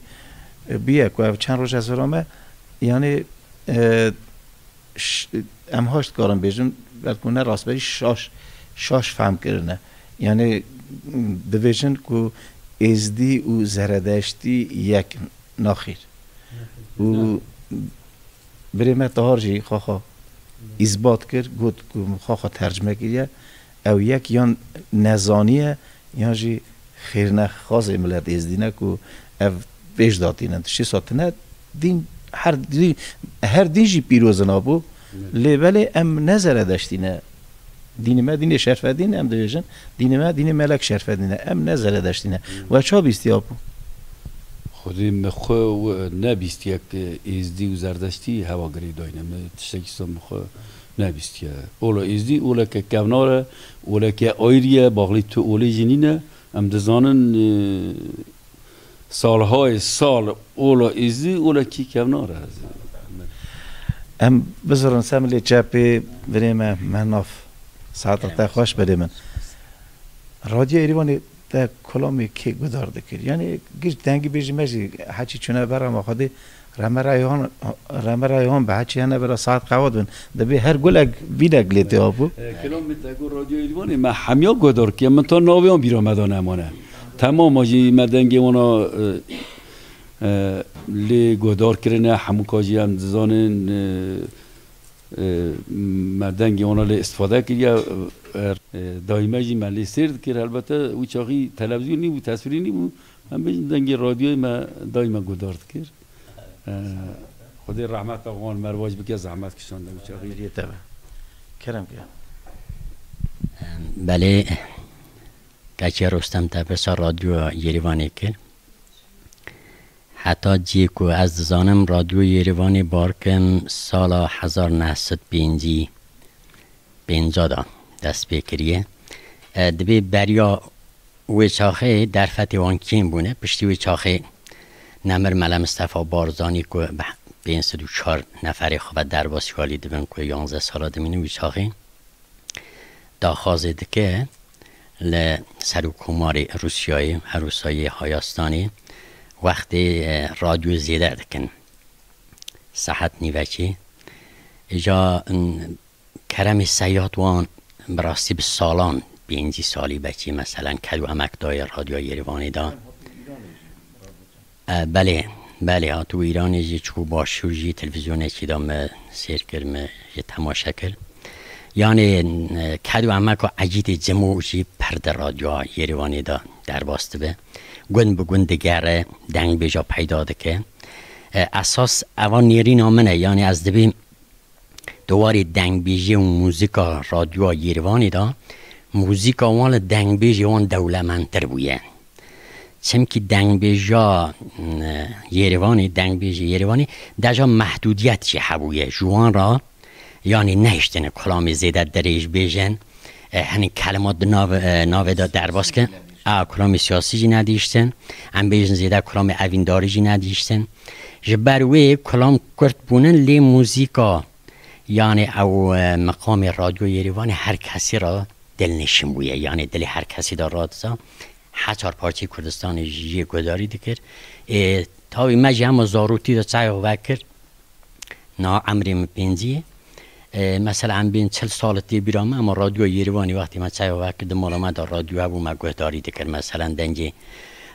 e, bûye ku ev çend roj ez virame, yanî, e, ş-, em haş dikarin bêjin, belku ne rastberî şaş, şaş fehm kirine. Yanî, m, dibêjin ku Êzdî û Zeredeştî yek in. Naxêr. Û birê me Tahar jî xwexa îsbat kir, got ku min xwexa tercime kiriye. Ew yek yan nezaniye, yan jî xêrnexwazê milet êzdî ne ku ev pêş datînin. Tiştê sa tune dîn, her dî-, her dîn jî pîroz in abû. Lê belê em ne Zeredeştî ne. Dînê me dînê Şerfedîn em dibêjin. Dînê me dînê Melek Şerfedîn e. Em ne Zeredeştî ne. We ça bîstiya bû? Xwedê min xwe nebîstiye ku Êzdî û Zerdeştî hewa girêdayî ne. Min tiştekî sa min xwe nebîstiye. Ola Êzdî oleke kevnar e, oleke ayrî ye, baxlî tu olê jî nîne. Em dizanin, e, salhayê sal ola Êzdî olekî kevnar e. Em bizirin semilê çepê birê me Menaf. Saeta te xweş birê min. Radyo Êrîvanê te kulamê kê guhdar dikir? Yanî giş dengî bêjî me jî heçî çûne ber rema Xwedê, Reme Reyhan, Reme Reyhan be heçî hene bira saet qewat bin. Dibê her gulek vînek lê tê abû. E, kilamê te got Radyo Êrîvanê me hemiya guhdar kir. Min ta navê wan bîra me de nemane. Temama jî me dengê wana, e, e, lê guhdar kirine, hemûka jî em dizanin, e, e, me dengê wana lê istifade kiriye, e, e, daîme jî me lê sêr dikir. Helbete wî çaxî televîzyon nîbû, teswîrî nîbû. Em bêjin dengê radyoyê me daîme guhdar dikir. E, Xwedê rehmeta wan mervaj bike, zehmet kişande wî çaxî. Amîriyê te be. Kerem ke. Belê, kekê Rostem te pirsa radyoya Yêrîvanê kir. Heta cihê ku ez dizanim, Radyo Yêrîvanê bar kim sala hezar neh sed pêncî pênca de dest pê kiriye. E, dibê beriya wê çaxê derfetê wan kêm bûne. Piştî wê çaxê Nemir Mele Mistefa Barzanî ku bi pênc sed û çar neferê xwe ve derbasî alî dibin ku yanzdeh sala dimînin wî çaxê daxwazê dike, Li Serokkomarê Rûsyayê, Herûsayê Hayastanê wextê, e, radyo zêde dikin. Saet nîvekê. Îca, n-, keremê seyad wan bi rastî bi salan, pêncî salî belkî meselen ked û emek dayê radyoya Yêrîvanê de. E, belê, belê, hatibû Îranê jî çûbû başûr jî televîzyonekî de me sêr kir, me jî temaşe kir. Yanê, e, ked û emeka Ecîdê Cimo jî pir di radyoya Yêrîvanê de derbas dibe. Gund bi gund digere, dengbêja peyda dike. E, esas eva nêrîna min e, yanê ez dibêm di warê dengbêjê û muzîka radyoya Yêrîvanê de, muzîka wan li dengbêjê wan dewlemendtir bûye. Çimkî dengbêja, e, Yêrîvanê, dengbêjê Yêrîvanê deja mehdûdiyet jî hebûye. Ji wan re, yanî nehiştine kulamê zêde dirêj bêjin, e, hinek kelimat di nav-, e, navê de derbas kin. A, kulamê siyasî jî nedihiştin. Em bêjin zêde kulamê evîndarî jî nedihiştin. Ji ber wê kulam kurt bûnin, lê muzîka, yanî ew, e, meqamê radyo Yêrîvanê her kesî re dilnişin bûye. Yanî dilê her kesî de radiza. Heçar parçeyê Kurdistanê jî yê guhdarî dikir. Ê, tawî me jî hema zarokî de çayo vekir. Niha emrê min pêncî ye. E, mesela em bên çil sal tê bîra me, ema radyoya Yêrîvanê wextê me çayo vekir, di mala me de radyo hebû, me guhdarî dikir. Meselen dengê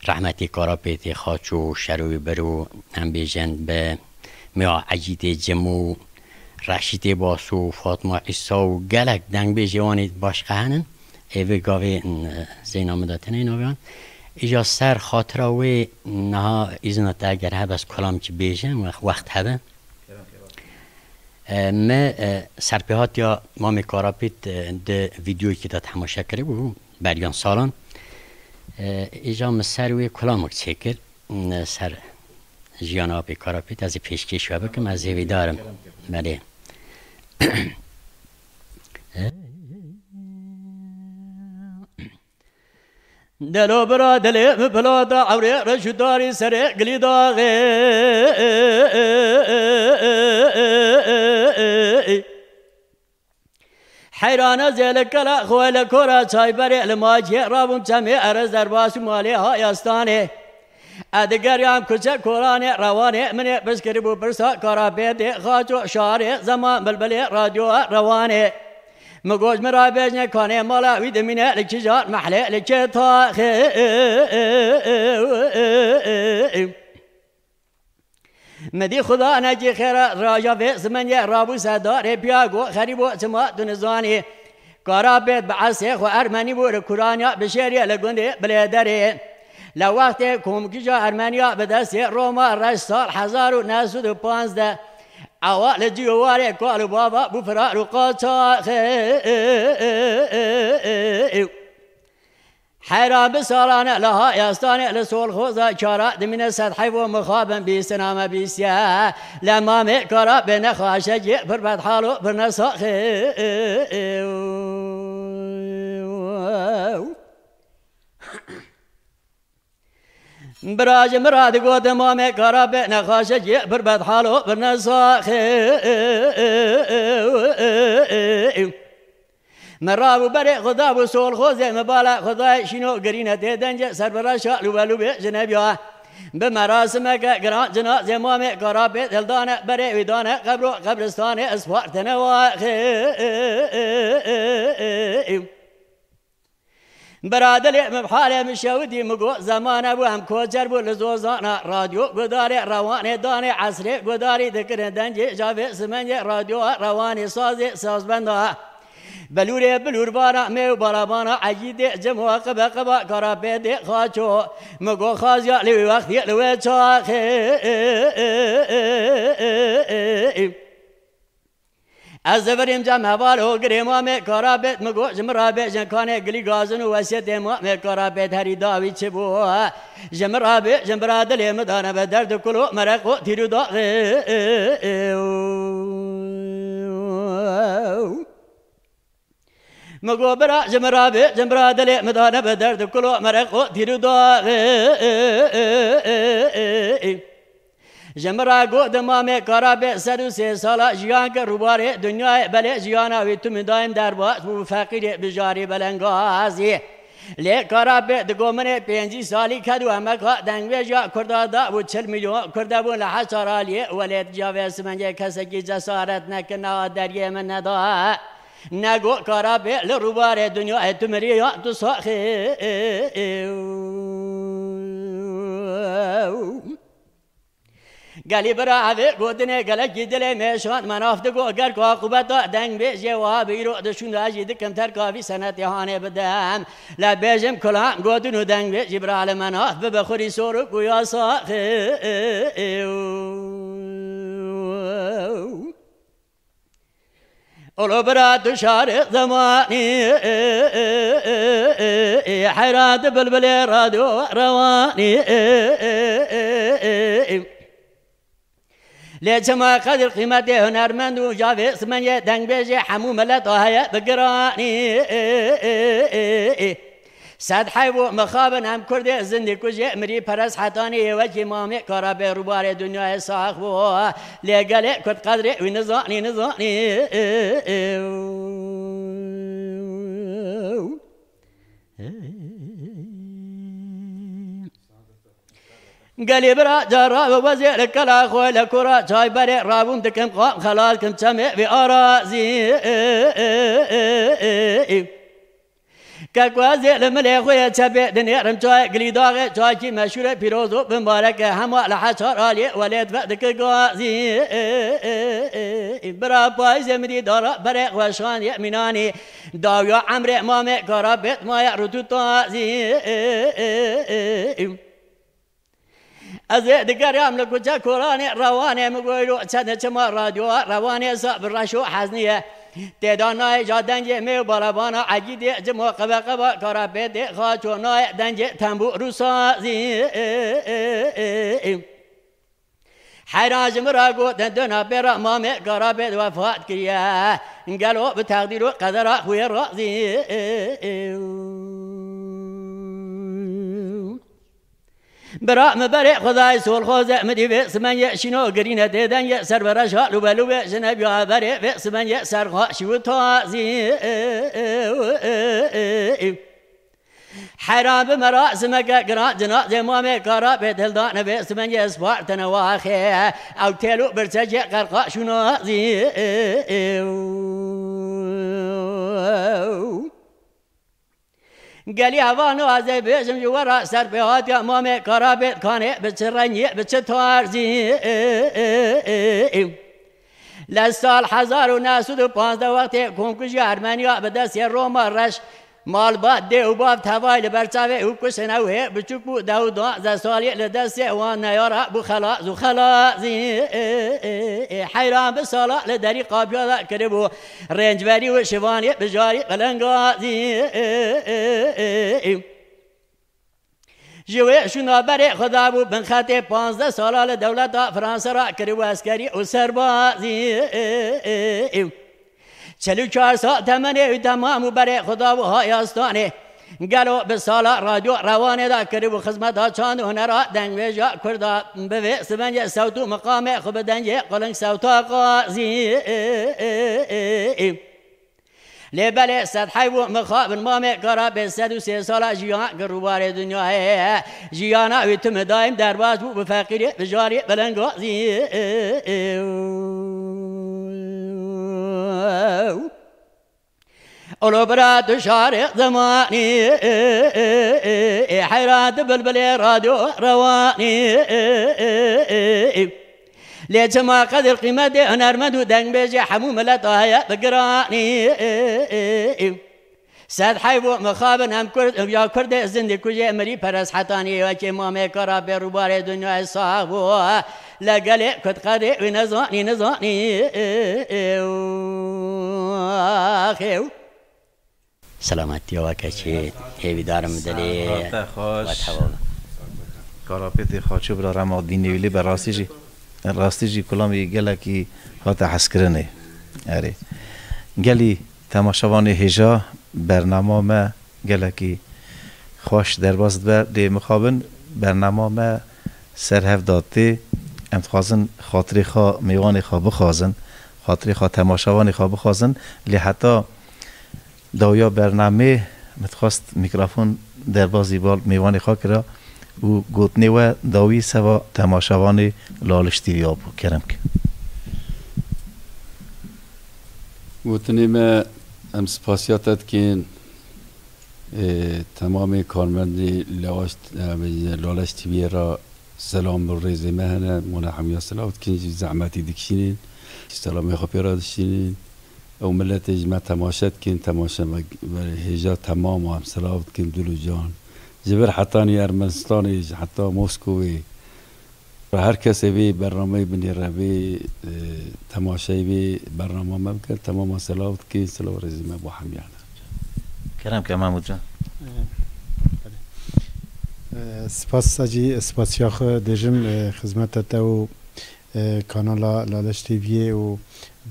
rehmetî Karapêtê Xaço, Şeroyê Biro, em bêjin bi Mia Ecîdê Cimo, Reşîtê Baso, Fatma Îsa û gelek dengbêjê wan ê başqe henin. Ê vê gavê, n-, zeyna min de tenê navê wan. Îja ser xatira wê niha îzna te eger hebe ez kulamkî bêjim, wex-, wext hebe. E, me, e, serpêhatiya Mamê Karapêt, e, di vîdeoyekî de temaşe kiribû, beriyan salan. E, îja min ser wê kulamok çêkir, e, ser jiyana Apê Karapêt, ez ê pêşkêş we bikim, ez hêvîdar im. Belê. Delo bira dilê min bila da ewrê reş û darî serê gilî daxê. Heyrana zê li kela xwe li kora çayberê li maciyê rabûm çemê erez derbas û malê Hayastanê. Ez digeriyan kuçe koranê rewanê min ê pirs kiribû pirsa Karapêtê Xaço şarê zeman bilbilê radyoya rewanê. Min got, min ra bêjne kanê mala wî dimîne li kîjan mehlê, li kê taxê. Min dî xuda nekî xêra raja vê zimeniyê rabû ser darê piya got, xerîbo çima tu nizanî? Karapêt bi esê xwe ermenî bû, li Kuraniya bi şêriyê li gundê Bilêderê. Lê wextê komkîja Ermeniya bi destê Roma reş sal hezar û neh sed û panzdeh, ewa li cî û warê kal û bava bû firar û qaçaxê. Heyra bi salane li Hayastanê li Solxoza çara dimîne sed heyvo mixabin bîstina me bîsiye. Lê Mamê Karapê nexaşekî pir bedhal û pir nesaxê. Bira ji min ra digot, Mamê Karapê nexaşekî pir bedhal û pir nesaxê. Min rabû berê xwe dabû Solxozê, min bala Xwedayê şîno girîne tê dengê ser bi reşa lûbelûbê ji nebiya. Bi merasimeke giran cinazê Mamê Karapê dildane berê wî dane qebro qebristanê Ispartene waxê. Bira dilê min bi halê min şewitî, min got, zemane bû em koçer bû li Zozana, radyo gudarê rewanê danê, esrê gudarî dikirin dengê cavê simengê radyoya rewanê sazê sazbenda. Belûrê bilûrbana me û balabana Egîdê cim û qibe qiba Karapêtê Xaço. Min got, xaziya li wî wextî li wê çaxê. Ez zivirîm cem heval û girê Mamê Karapêt, min got, ji min ra bêjin kanê gilî gazin û wesiyetê Mamê Karapêt herî dawî çi bû? Ji min ra bêjin bira dilê min dane be derd û kul û mereq û tîr û daxê. Min got, bira ji min ra bêjin bira dilê min dane be derd û kul û mereq û tîr û daxê. Ji min re got, Mamê Karapê sed û sê sala jiyan kir rûbarê dinyayê, belê jiyana wî tu min dayim derbas bû, feqîrê bijarî belengazî. Lê Karapê di gominê pêncî salî ked û emeka dengbêja Kurda da bû, çil milyon Kurd hebûn li Heşar aliyê welêt cavê simengê kesekî cesaret nekirina deriyê min neda. Nego Karapê li rûbarê dinyayê tu mirî ya tu saxê. Gelî bira evê gotinê gelekî dilê mêşand, menaf digo ger ku aqûbeta dengbêjê wiha bi îro dişûnda, ez jî dikim terka vî senetê hanê bidem. Le bêjim kulam gotin û dengbêjî bira li menaf bibe xurî soruk û ya saxê. Olo bira tu şarê zemanî, heyra tu bilbilê radyo rewanî. Lê çima qedir qîmetê hunermend û cavê simengê dengbêjê hemû milet a heye bi giranî. Sed heyv û mixabin em Kurdê zindî kujê mirî perest hetanî yê wekî Mamê Karapê rûbarê dinyayê sax bû. Lê gelê Kurd qedrê wî nizanî, nizanî. Gelê bira cara bi wezê li kela xwe li kura çayberê rabûm dikim qam xelas kim çemê vê arazî. Kek wezê li milê xwe yê çepê dinêrim çayê gilî daxê çayekî meşhûr e pîroz û bimbarek e hema li Heşar aliyê welêt vedike gazî. Bira payîzê min dî dara berê xwe şandiye mînanî. Dawiya emrê Mamê Karapêt maye rûtû tazî. Ez ê digeriyam li kuçe koranê rewanê min goyro çene çima radyoya rewanê sa bi reş û hezniye. Têda nayê ca dengê mê û balabana egîdê cimo qebe qeba Karapêtê xaço nayê dengê tembûr û sazî. Heyran ji min re gotin dona pê re Mamê Karapêt wefat kiriye. Gelo bi teqdîr û qedera xwe yê razî. Bira min berê Xwedayê solxoze min dî vê simengê şîno girîne dê dengê ser bi reşa lûbe lûbê jinebiya berê vê simengê serxaşî û tazî. Heyran bi merasimeke giran cinazê Mamê Karapêt hildane vê simengê spartene waxê. Ew têl û birçekê qerqaş û nazî. Gelî hevano ez ê bêjim ji we re serpêhatiya Mamê Karapêt kanê bi çi rengî, bi çi tarzî. Li sal hezar û neh sed û panzdeh wextê komkujiya Ermeniya bi destê Roma reş malbat dê û bav tevay li ber çavê û kuştin ew hê biçûk bû deh û duwazdeh salî li destê wan neyara bû xelas û xelazî. Heyran bi sala li derî qapiya de kiribû. Rêncberî û şivanê bijarî qilingazî. Ji wê şûna berê xwe dabû bin xetê panzdeh sala li dewleta Fransa re kiribû eskerî û serbazî. Çel û çar sal temenê wî temam û berê xwe dabû Hayastanê. Gelo bi sala radyo rewanê de kiribû xizmeta çand û hunera dengbêja Kurda bi vê simengê sewt û miqamê xwe bi dengê qiling sewta qazî. Lê belê sed heyv û mixabin Mamê Karapêt sed û sê sala jiyan kir rûbarê dinyayê. Jiyana wî tim daîm derbas bû bi feqîrê, bi jarî, bi lingazî. Olo bira tu şarê zemanî, heyran tu bilbilê radyo rewanî. Lê çima qedir qîmetê hunermend û dengbêjê hemû mileta heye bi giranî. Sed heyv û mixabin em Kurd, ya Kurdê zindî kujê mirî perest hetanî wekê Mamê Karapê rûbarê dinyayê sax bû. Le gelê Kurd qedrê wî nezanî, nezanî. Axê. Selametiya we keçî hêvîdarim dilê Saete xweş. We tewa. Karapêtê Xaço bira rema dînê wî lê be rastî jî, rastî jî kulamî gelekî hate hezkirinê. Erê. Gelî temaşevanê hêja bernama me gelekî xweş derbas dibe. Lê mixabin bernama me ser hev da tê. Em dixwazin xatirê xwe mêvanê xwe bixwazin, xatirê xwe temaşevanê xwe bixwazin. Lê heta dawiya bernamê Min dixwest mîkrofon derbazî bal mêvanê xwe kira û gotinê we dawî seva temaşevanê Laliş T V a bû. Kerem ke. Gotinê me, em spasiya te dikin. Ê, temamê karmendê Laliş, e, Laliş T V'yê re selam û rêzê me hene. Wana hemiya silav dikin, ji zehmetî dikişînin. Selamê xwe pê re dişînin. Ew miletê ji me temaşe dikin, temaşe me, me hêja temam em silav dikin, dil û can. Ji vir hetanî Ermenistanê, ji heta Moskowê. Her kesê vê bernameyê binêre, vê, e, temaşeyê vê bernama me bike, temama silav dike, silav rêzê me bo hemiyan e. Kerem ke Mahmud can. E, spas, sa jî spasiya xwe dêjim, e, xizmeta te û, e, kanala Laleş T V'yê û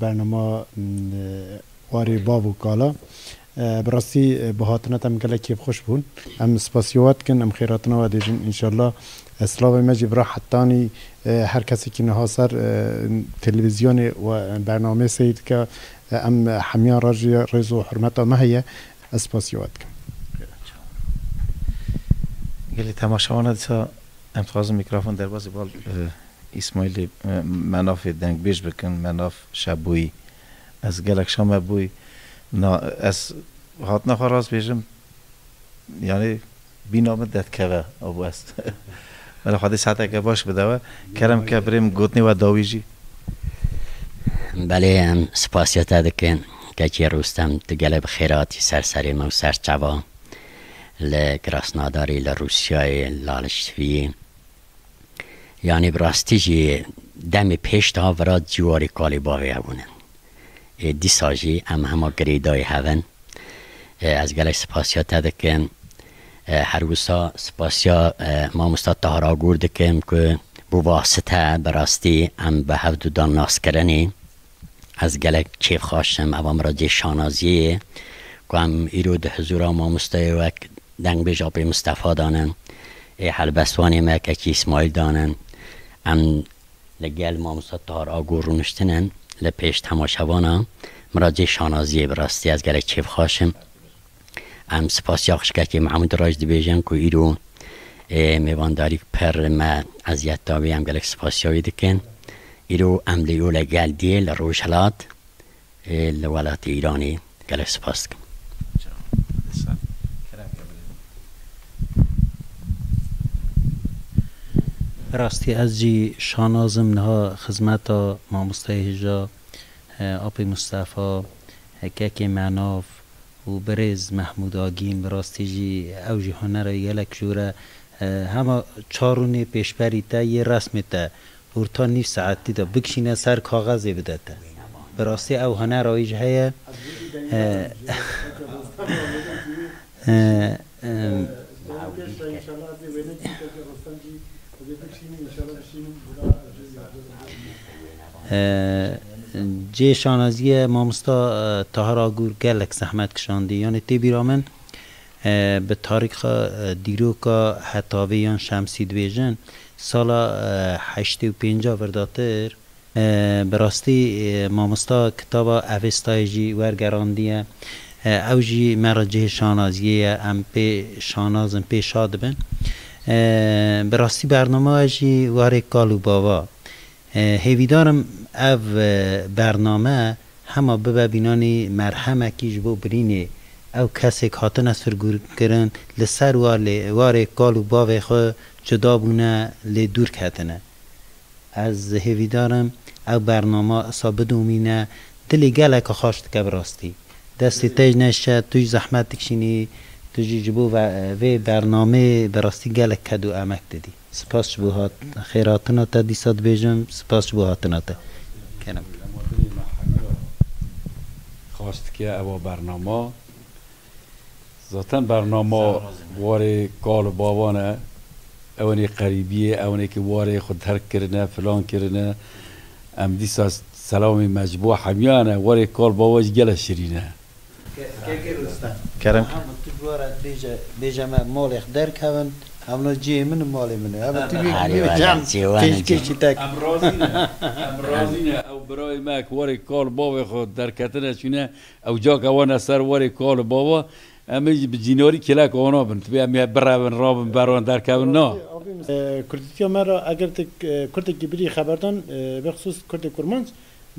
bernama, m, e, Warê bav û kala. E, bi rastî, e, bi hatina te em gelek kêfxweş bûn. Em spasiya we dikin, em xêratina we dêjin înşallah. E, silavê me jî vira hetanî, e, her kesekî niha ser, e, televîzyonê we bernameyê seyr dike, e, em hemiyan re jî rêz û hurmeta me heye. Ez spasiya we dikim. Gelî temaşewana dîsa em dixwazin mîkrofon derbasî bal, e, Îsmaîlê, e, me navê dengbêj bikin, me nav Şebûyî. Ez gelek şa me bûyî. Na, ez hatina xwe rast bêjim, yanî bîna min derdikeve, abû ez. Mela Xwedê saeteke baş bide we. Kerem ke birê min gotinê we dawî jî. Belê, em spasiya te dikin. Kekê Rûstem, tu gelek bi xêr hatî ser serê me û ser çava. Li Krasnodarê, li Rûsyayê, li Laliş T V'yê. Yanî bi rastî jî demê pêş de vira ciwarê kalê bavê hebûne. Ê, dîsa jî em hema girêdayî hev in. Ê, ez gelek spasiya te dikim. Ê, her wisa spasiya, e, mamosta Tahir Agûr dikim ku bi wasite bi rastî em bi hev du dan naskirinê. Ez gelek kêfxweş im. Eva min re cê şanaziyê ye ku em îro di hizûra mamosteyê wek dengbêj Apê Mistefa danin, ê helbestvanê me Kekî Îsmaîl danin. Em li gel mamosta Tahir Agûr rûniştine li pêş temaşevana. Min re cê şanaziyê, bi rastî ez gelek kêfxweş im. Em spasiya xişkekê Mehmûd Raş dibêjin ku îro, ê, mêvandarî pir me eziyet da wî, em gelek spasiya wî dikin. Îro em li Yolê Gel diyê li Rojhilat, ê, li welatê Îranê. Gelek spas dikim. Bi rastî ez jî şanaz im niha xizmeta mamosteyê hêja, e, Apê Mistefa, e, Kekê Menav, û birêz Mehmûd Agîn, bi rastî jî ew jî hunera gelek jûr e. E, hema çar rûnê pêşberî te yê resmê te orta nîv saetî de bikişîne ser kaxezê bide te. Bi rastî ew hunera wî jî heye. E, e, e, Ee, cê şanaziyê mamosta, e, Tahir Agûr gelek zehmet kişandî. Yanî tê bîra min, e, bi tarîxa, e, dîroka heta vê yan Şemsî dibêjin, sala, e, heştê û pênca virdatir, e, bi rastî, e, mamosta kitaba Avestayê jî wergerandiye. E, ew jî me re cihê şanaziyê ye, em pê şanaz in, pê şa dibin. E, bi rastî bernama jî warê kal û bava. E, hêvîdar im ev, e, bername hema bibe bînanî merhemekî ji bo birînê ew kesêk hatine sirgûrkirin, li ser warê, warê kal û bavê xwe cuda bûne, lê dûr ketine. Ez hêvîdar im ew bernama isa bidomîne, dilê geleka xweş dike bi rastî. Destê te jî neşe, tu jî zehmet dikişînî, tu jî ji bo ve-, vê bernameyê bi rastî gelek ked û emek didî. Spas ji bo hat-, xêrhatina te dîsa dibêjim, spas ji bo hatina te. Kerem. Xweş dike eva bernama. Zaten bernama warê kal û bavan e. Ewenê qerîbiyê, ewenê ki warê xwe terk kirine, filan kirine. Em dîsa selamê me ji bo hemiyan e. Warê kal bava jî gelek şirîn e. Ke-, Kekê Rustem. Kerem. Hema tu ji we re bêje, bêje me malê xwe derkevin. Hemno cihê min, malê min e. Hema tu bê Harî bê wele, cem cihê we ne, pêşkêşî cihê te. Em razî ne. Em razî ne. Ew birayê me ki warê kal bavê xwe derketine çûne. Ew cak ewane ser warê kal û bava. Em ê bi cînarî kêlek ana bin. Tibê em ê birevin, rabin, beran derkevin, na. E, Kurdîtiya me re eger te, e, Kurdekî birî xeberdan, e, bexusûs Kurdê Kurmanc,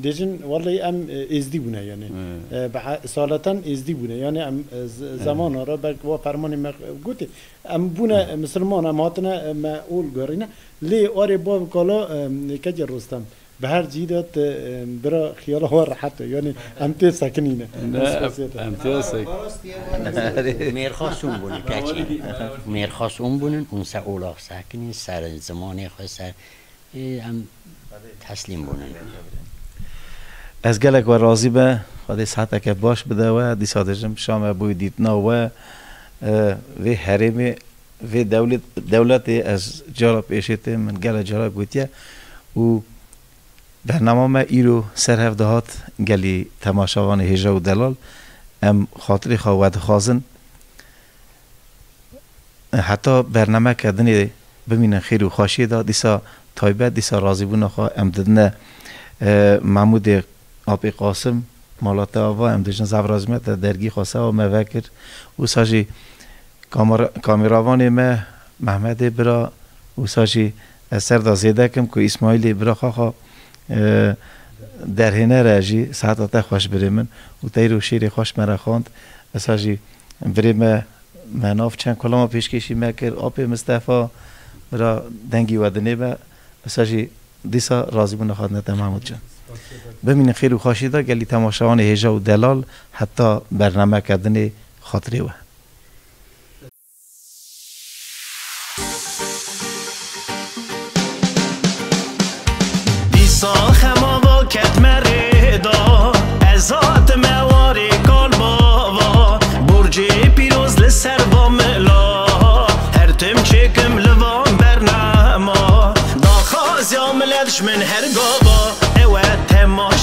dêjin, wellahî em, e, êzdî bûne, yanî. He. E, bi he-, saleten êzdî bûne. Yanî em, e, z-, He. zemana re belk wa fermanê me gotê. Em bûne He. misilman, em hatine, e, me ol guherîne. Lê arê bav kala, e, kekê Rostem. Bi her cî de te, e, bira xiyala we rehet e. Yanî em tê sekinîne. Ne, Em spesiyete. em tê sek-, Mêrxas hûn bûnin, keçî. Mêrxas hûn bûnin, hûn ser olax sekinîn, ser zimanê xwe, ser, ê, em teslîm bûnin. Ez gelek we razî be. Xwedê saeteke baş bide we. Dîsa dêjim şame bûyî dîtina we. E, vê herêmê, vê dewlet-, dewletê ez cara pêşê têm, min gelek cara gotiye û bernama me îro ser hev dihat, gelî temaşevanê hêja û delal, em xatirê xwe wedixwazin. Heta bernameke dinê bimînin xêr û xweşiyê de, dîsa taybet, dîsa razîbûna xwe em didine, e, Mehmûdê Apê Qasim, mala te ava, em dijin zaf razî me te dergî xwe sewa me vekir. Wisa jî kamera-, kameravanê me Mehmedê bira, wisa jî ez ser da zêde kim ku Îsmaîlê bira xwe xwe, e, derhênere jî saeta te xweş birê min û te îro şêrê xweş me re xwend. Wisa jî virê me, me nav çend kulama pêşkêşî me kir, Apê Mistefa, bira dengî we dinê me. Wisa jî dîsa razîbûna xwe dine te Mehmûd can. Bimînin xêr û xweşî de gelî temaşevanê hêja û delal heta bernameke dinê xatirê we. Dîsa xema va ket me rê da, ez hatime warê kal bava. Borcê pîroz li ser va mila, her tim çêkim li van bernama. Daxwaziya milet ji min her gava, ew e temaşe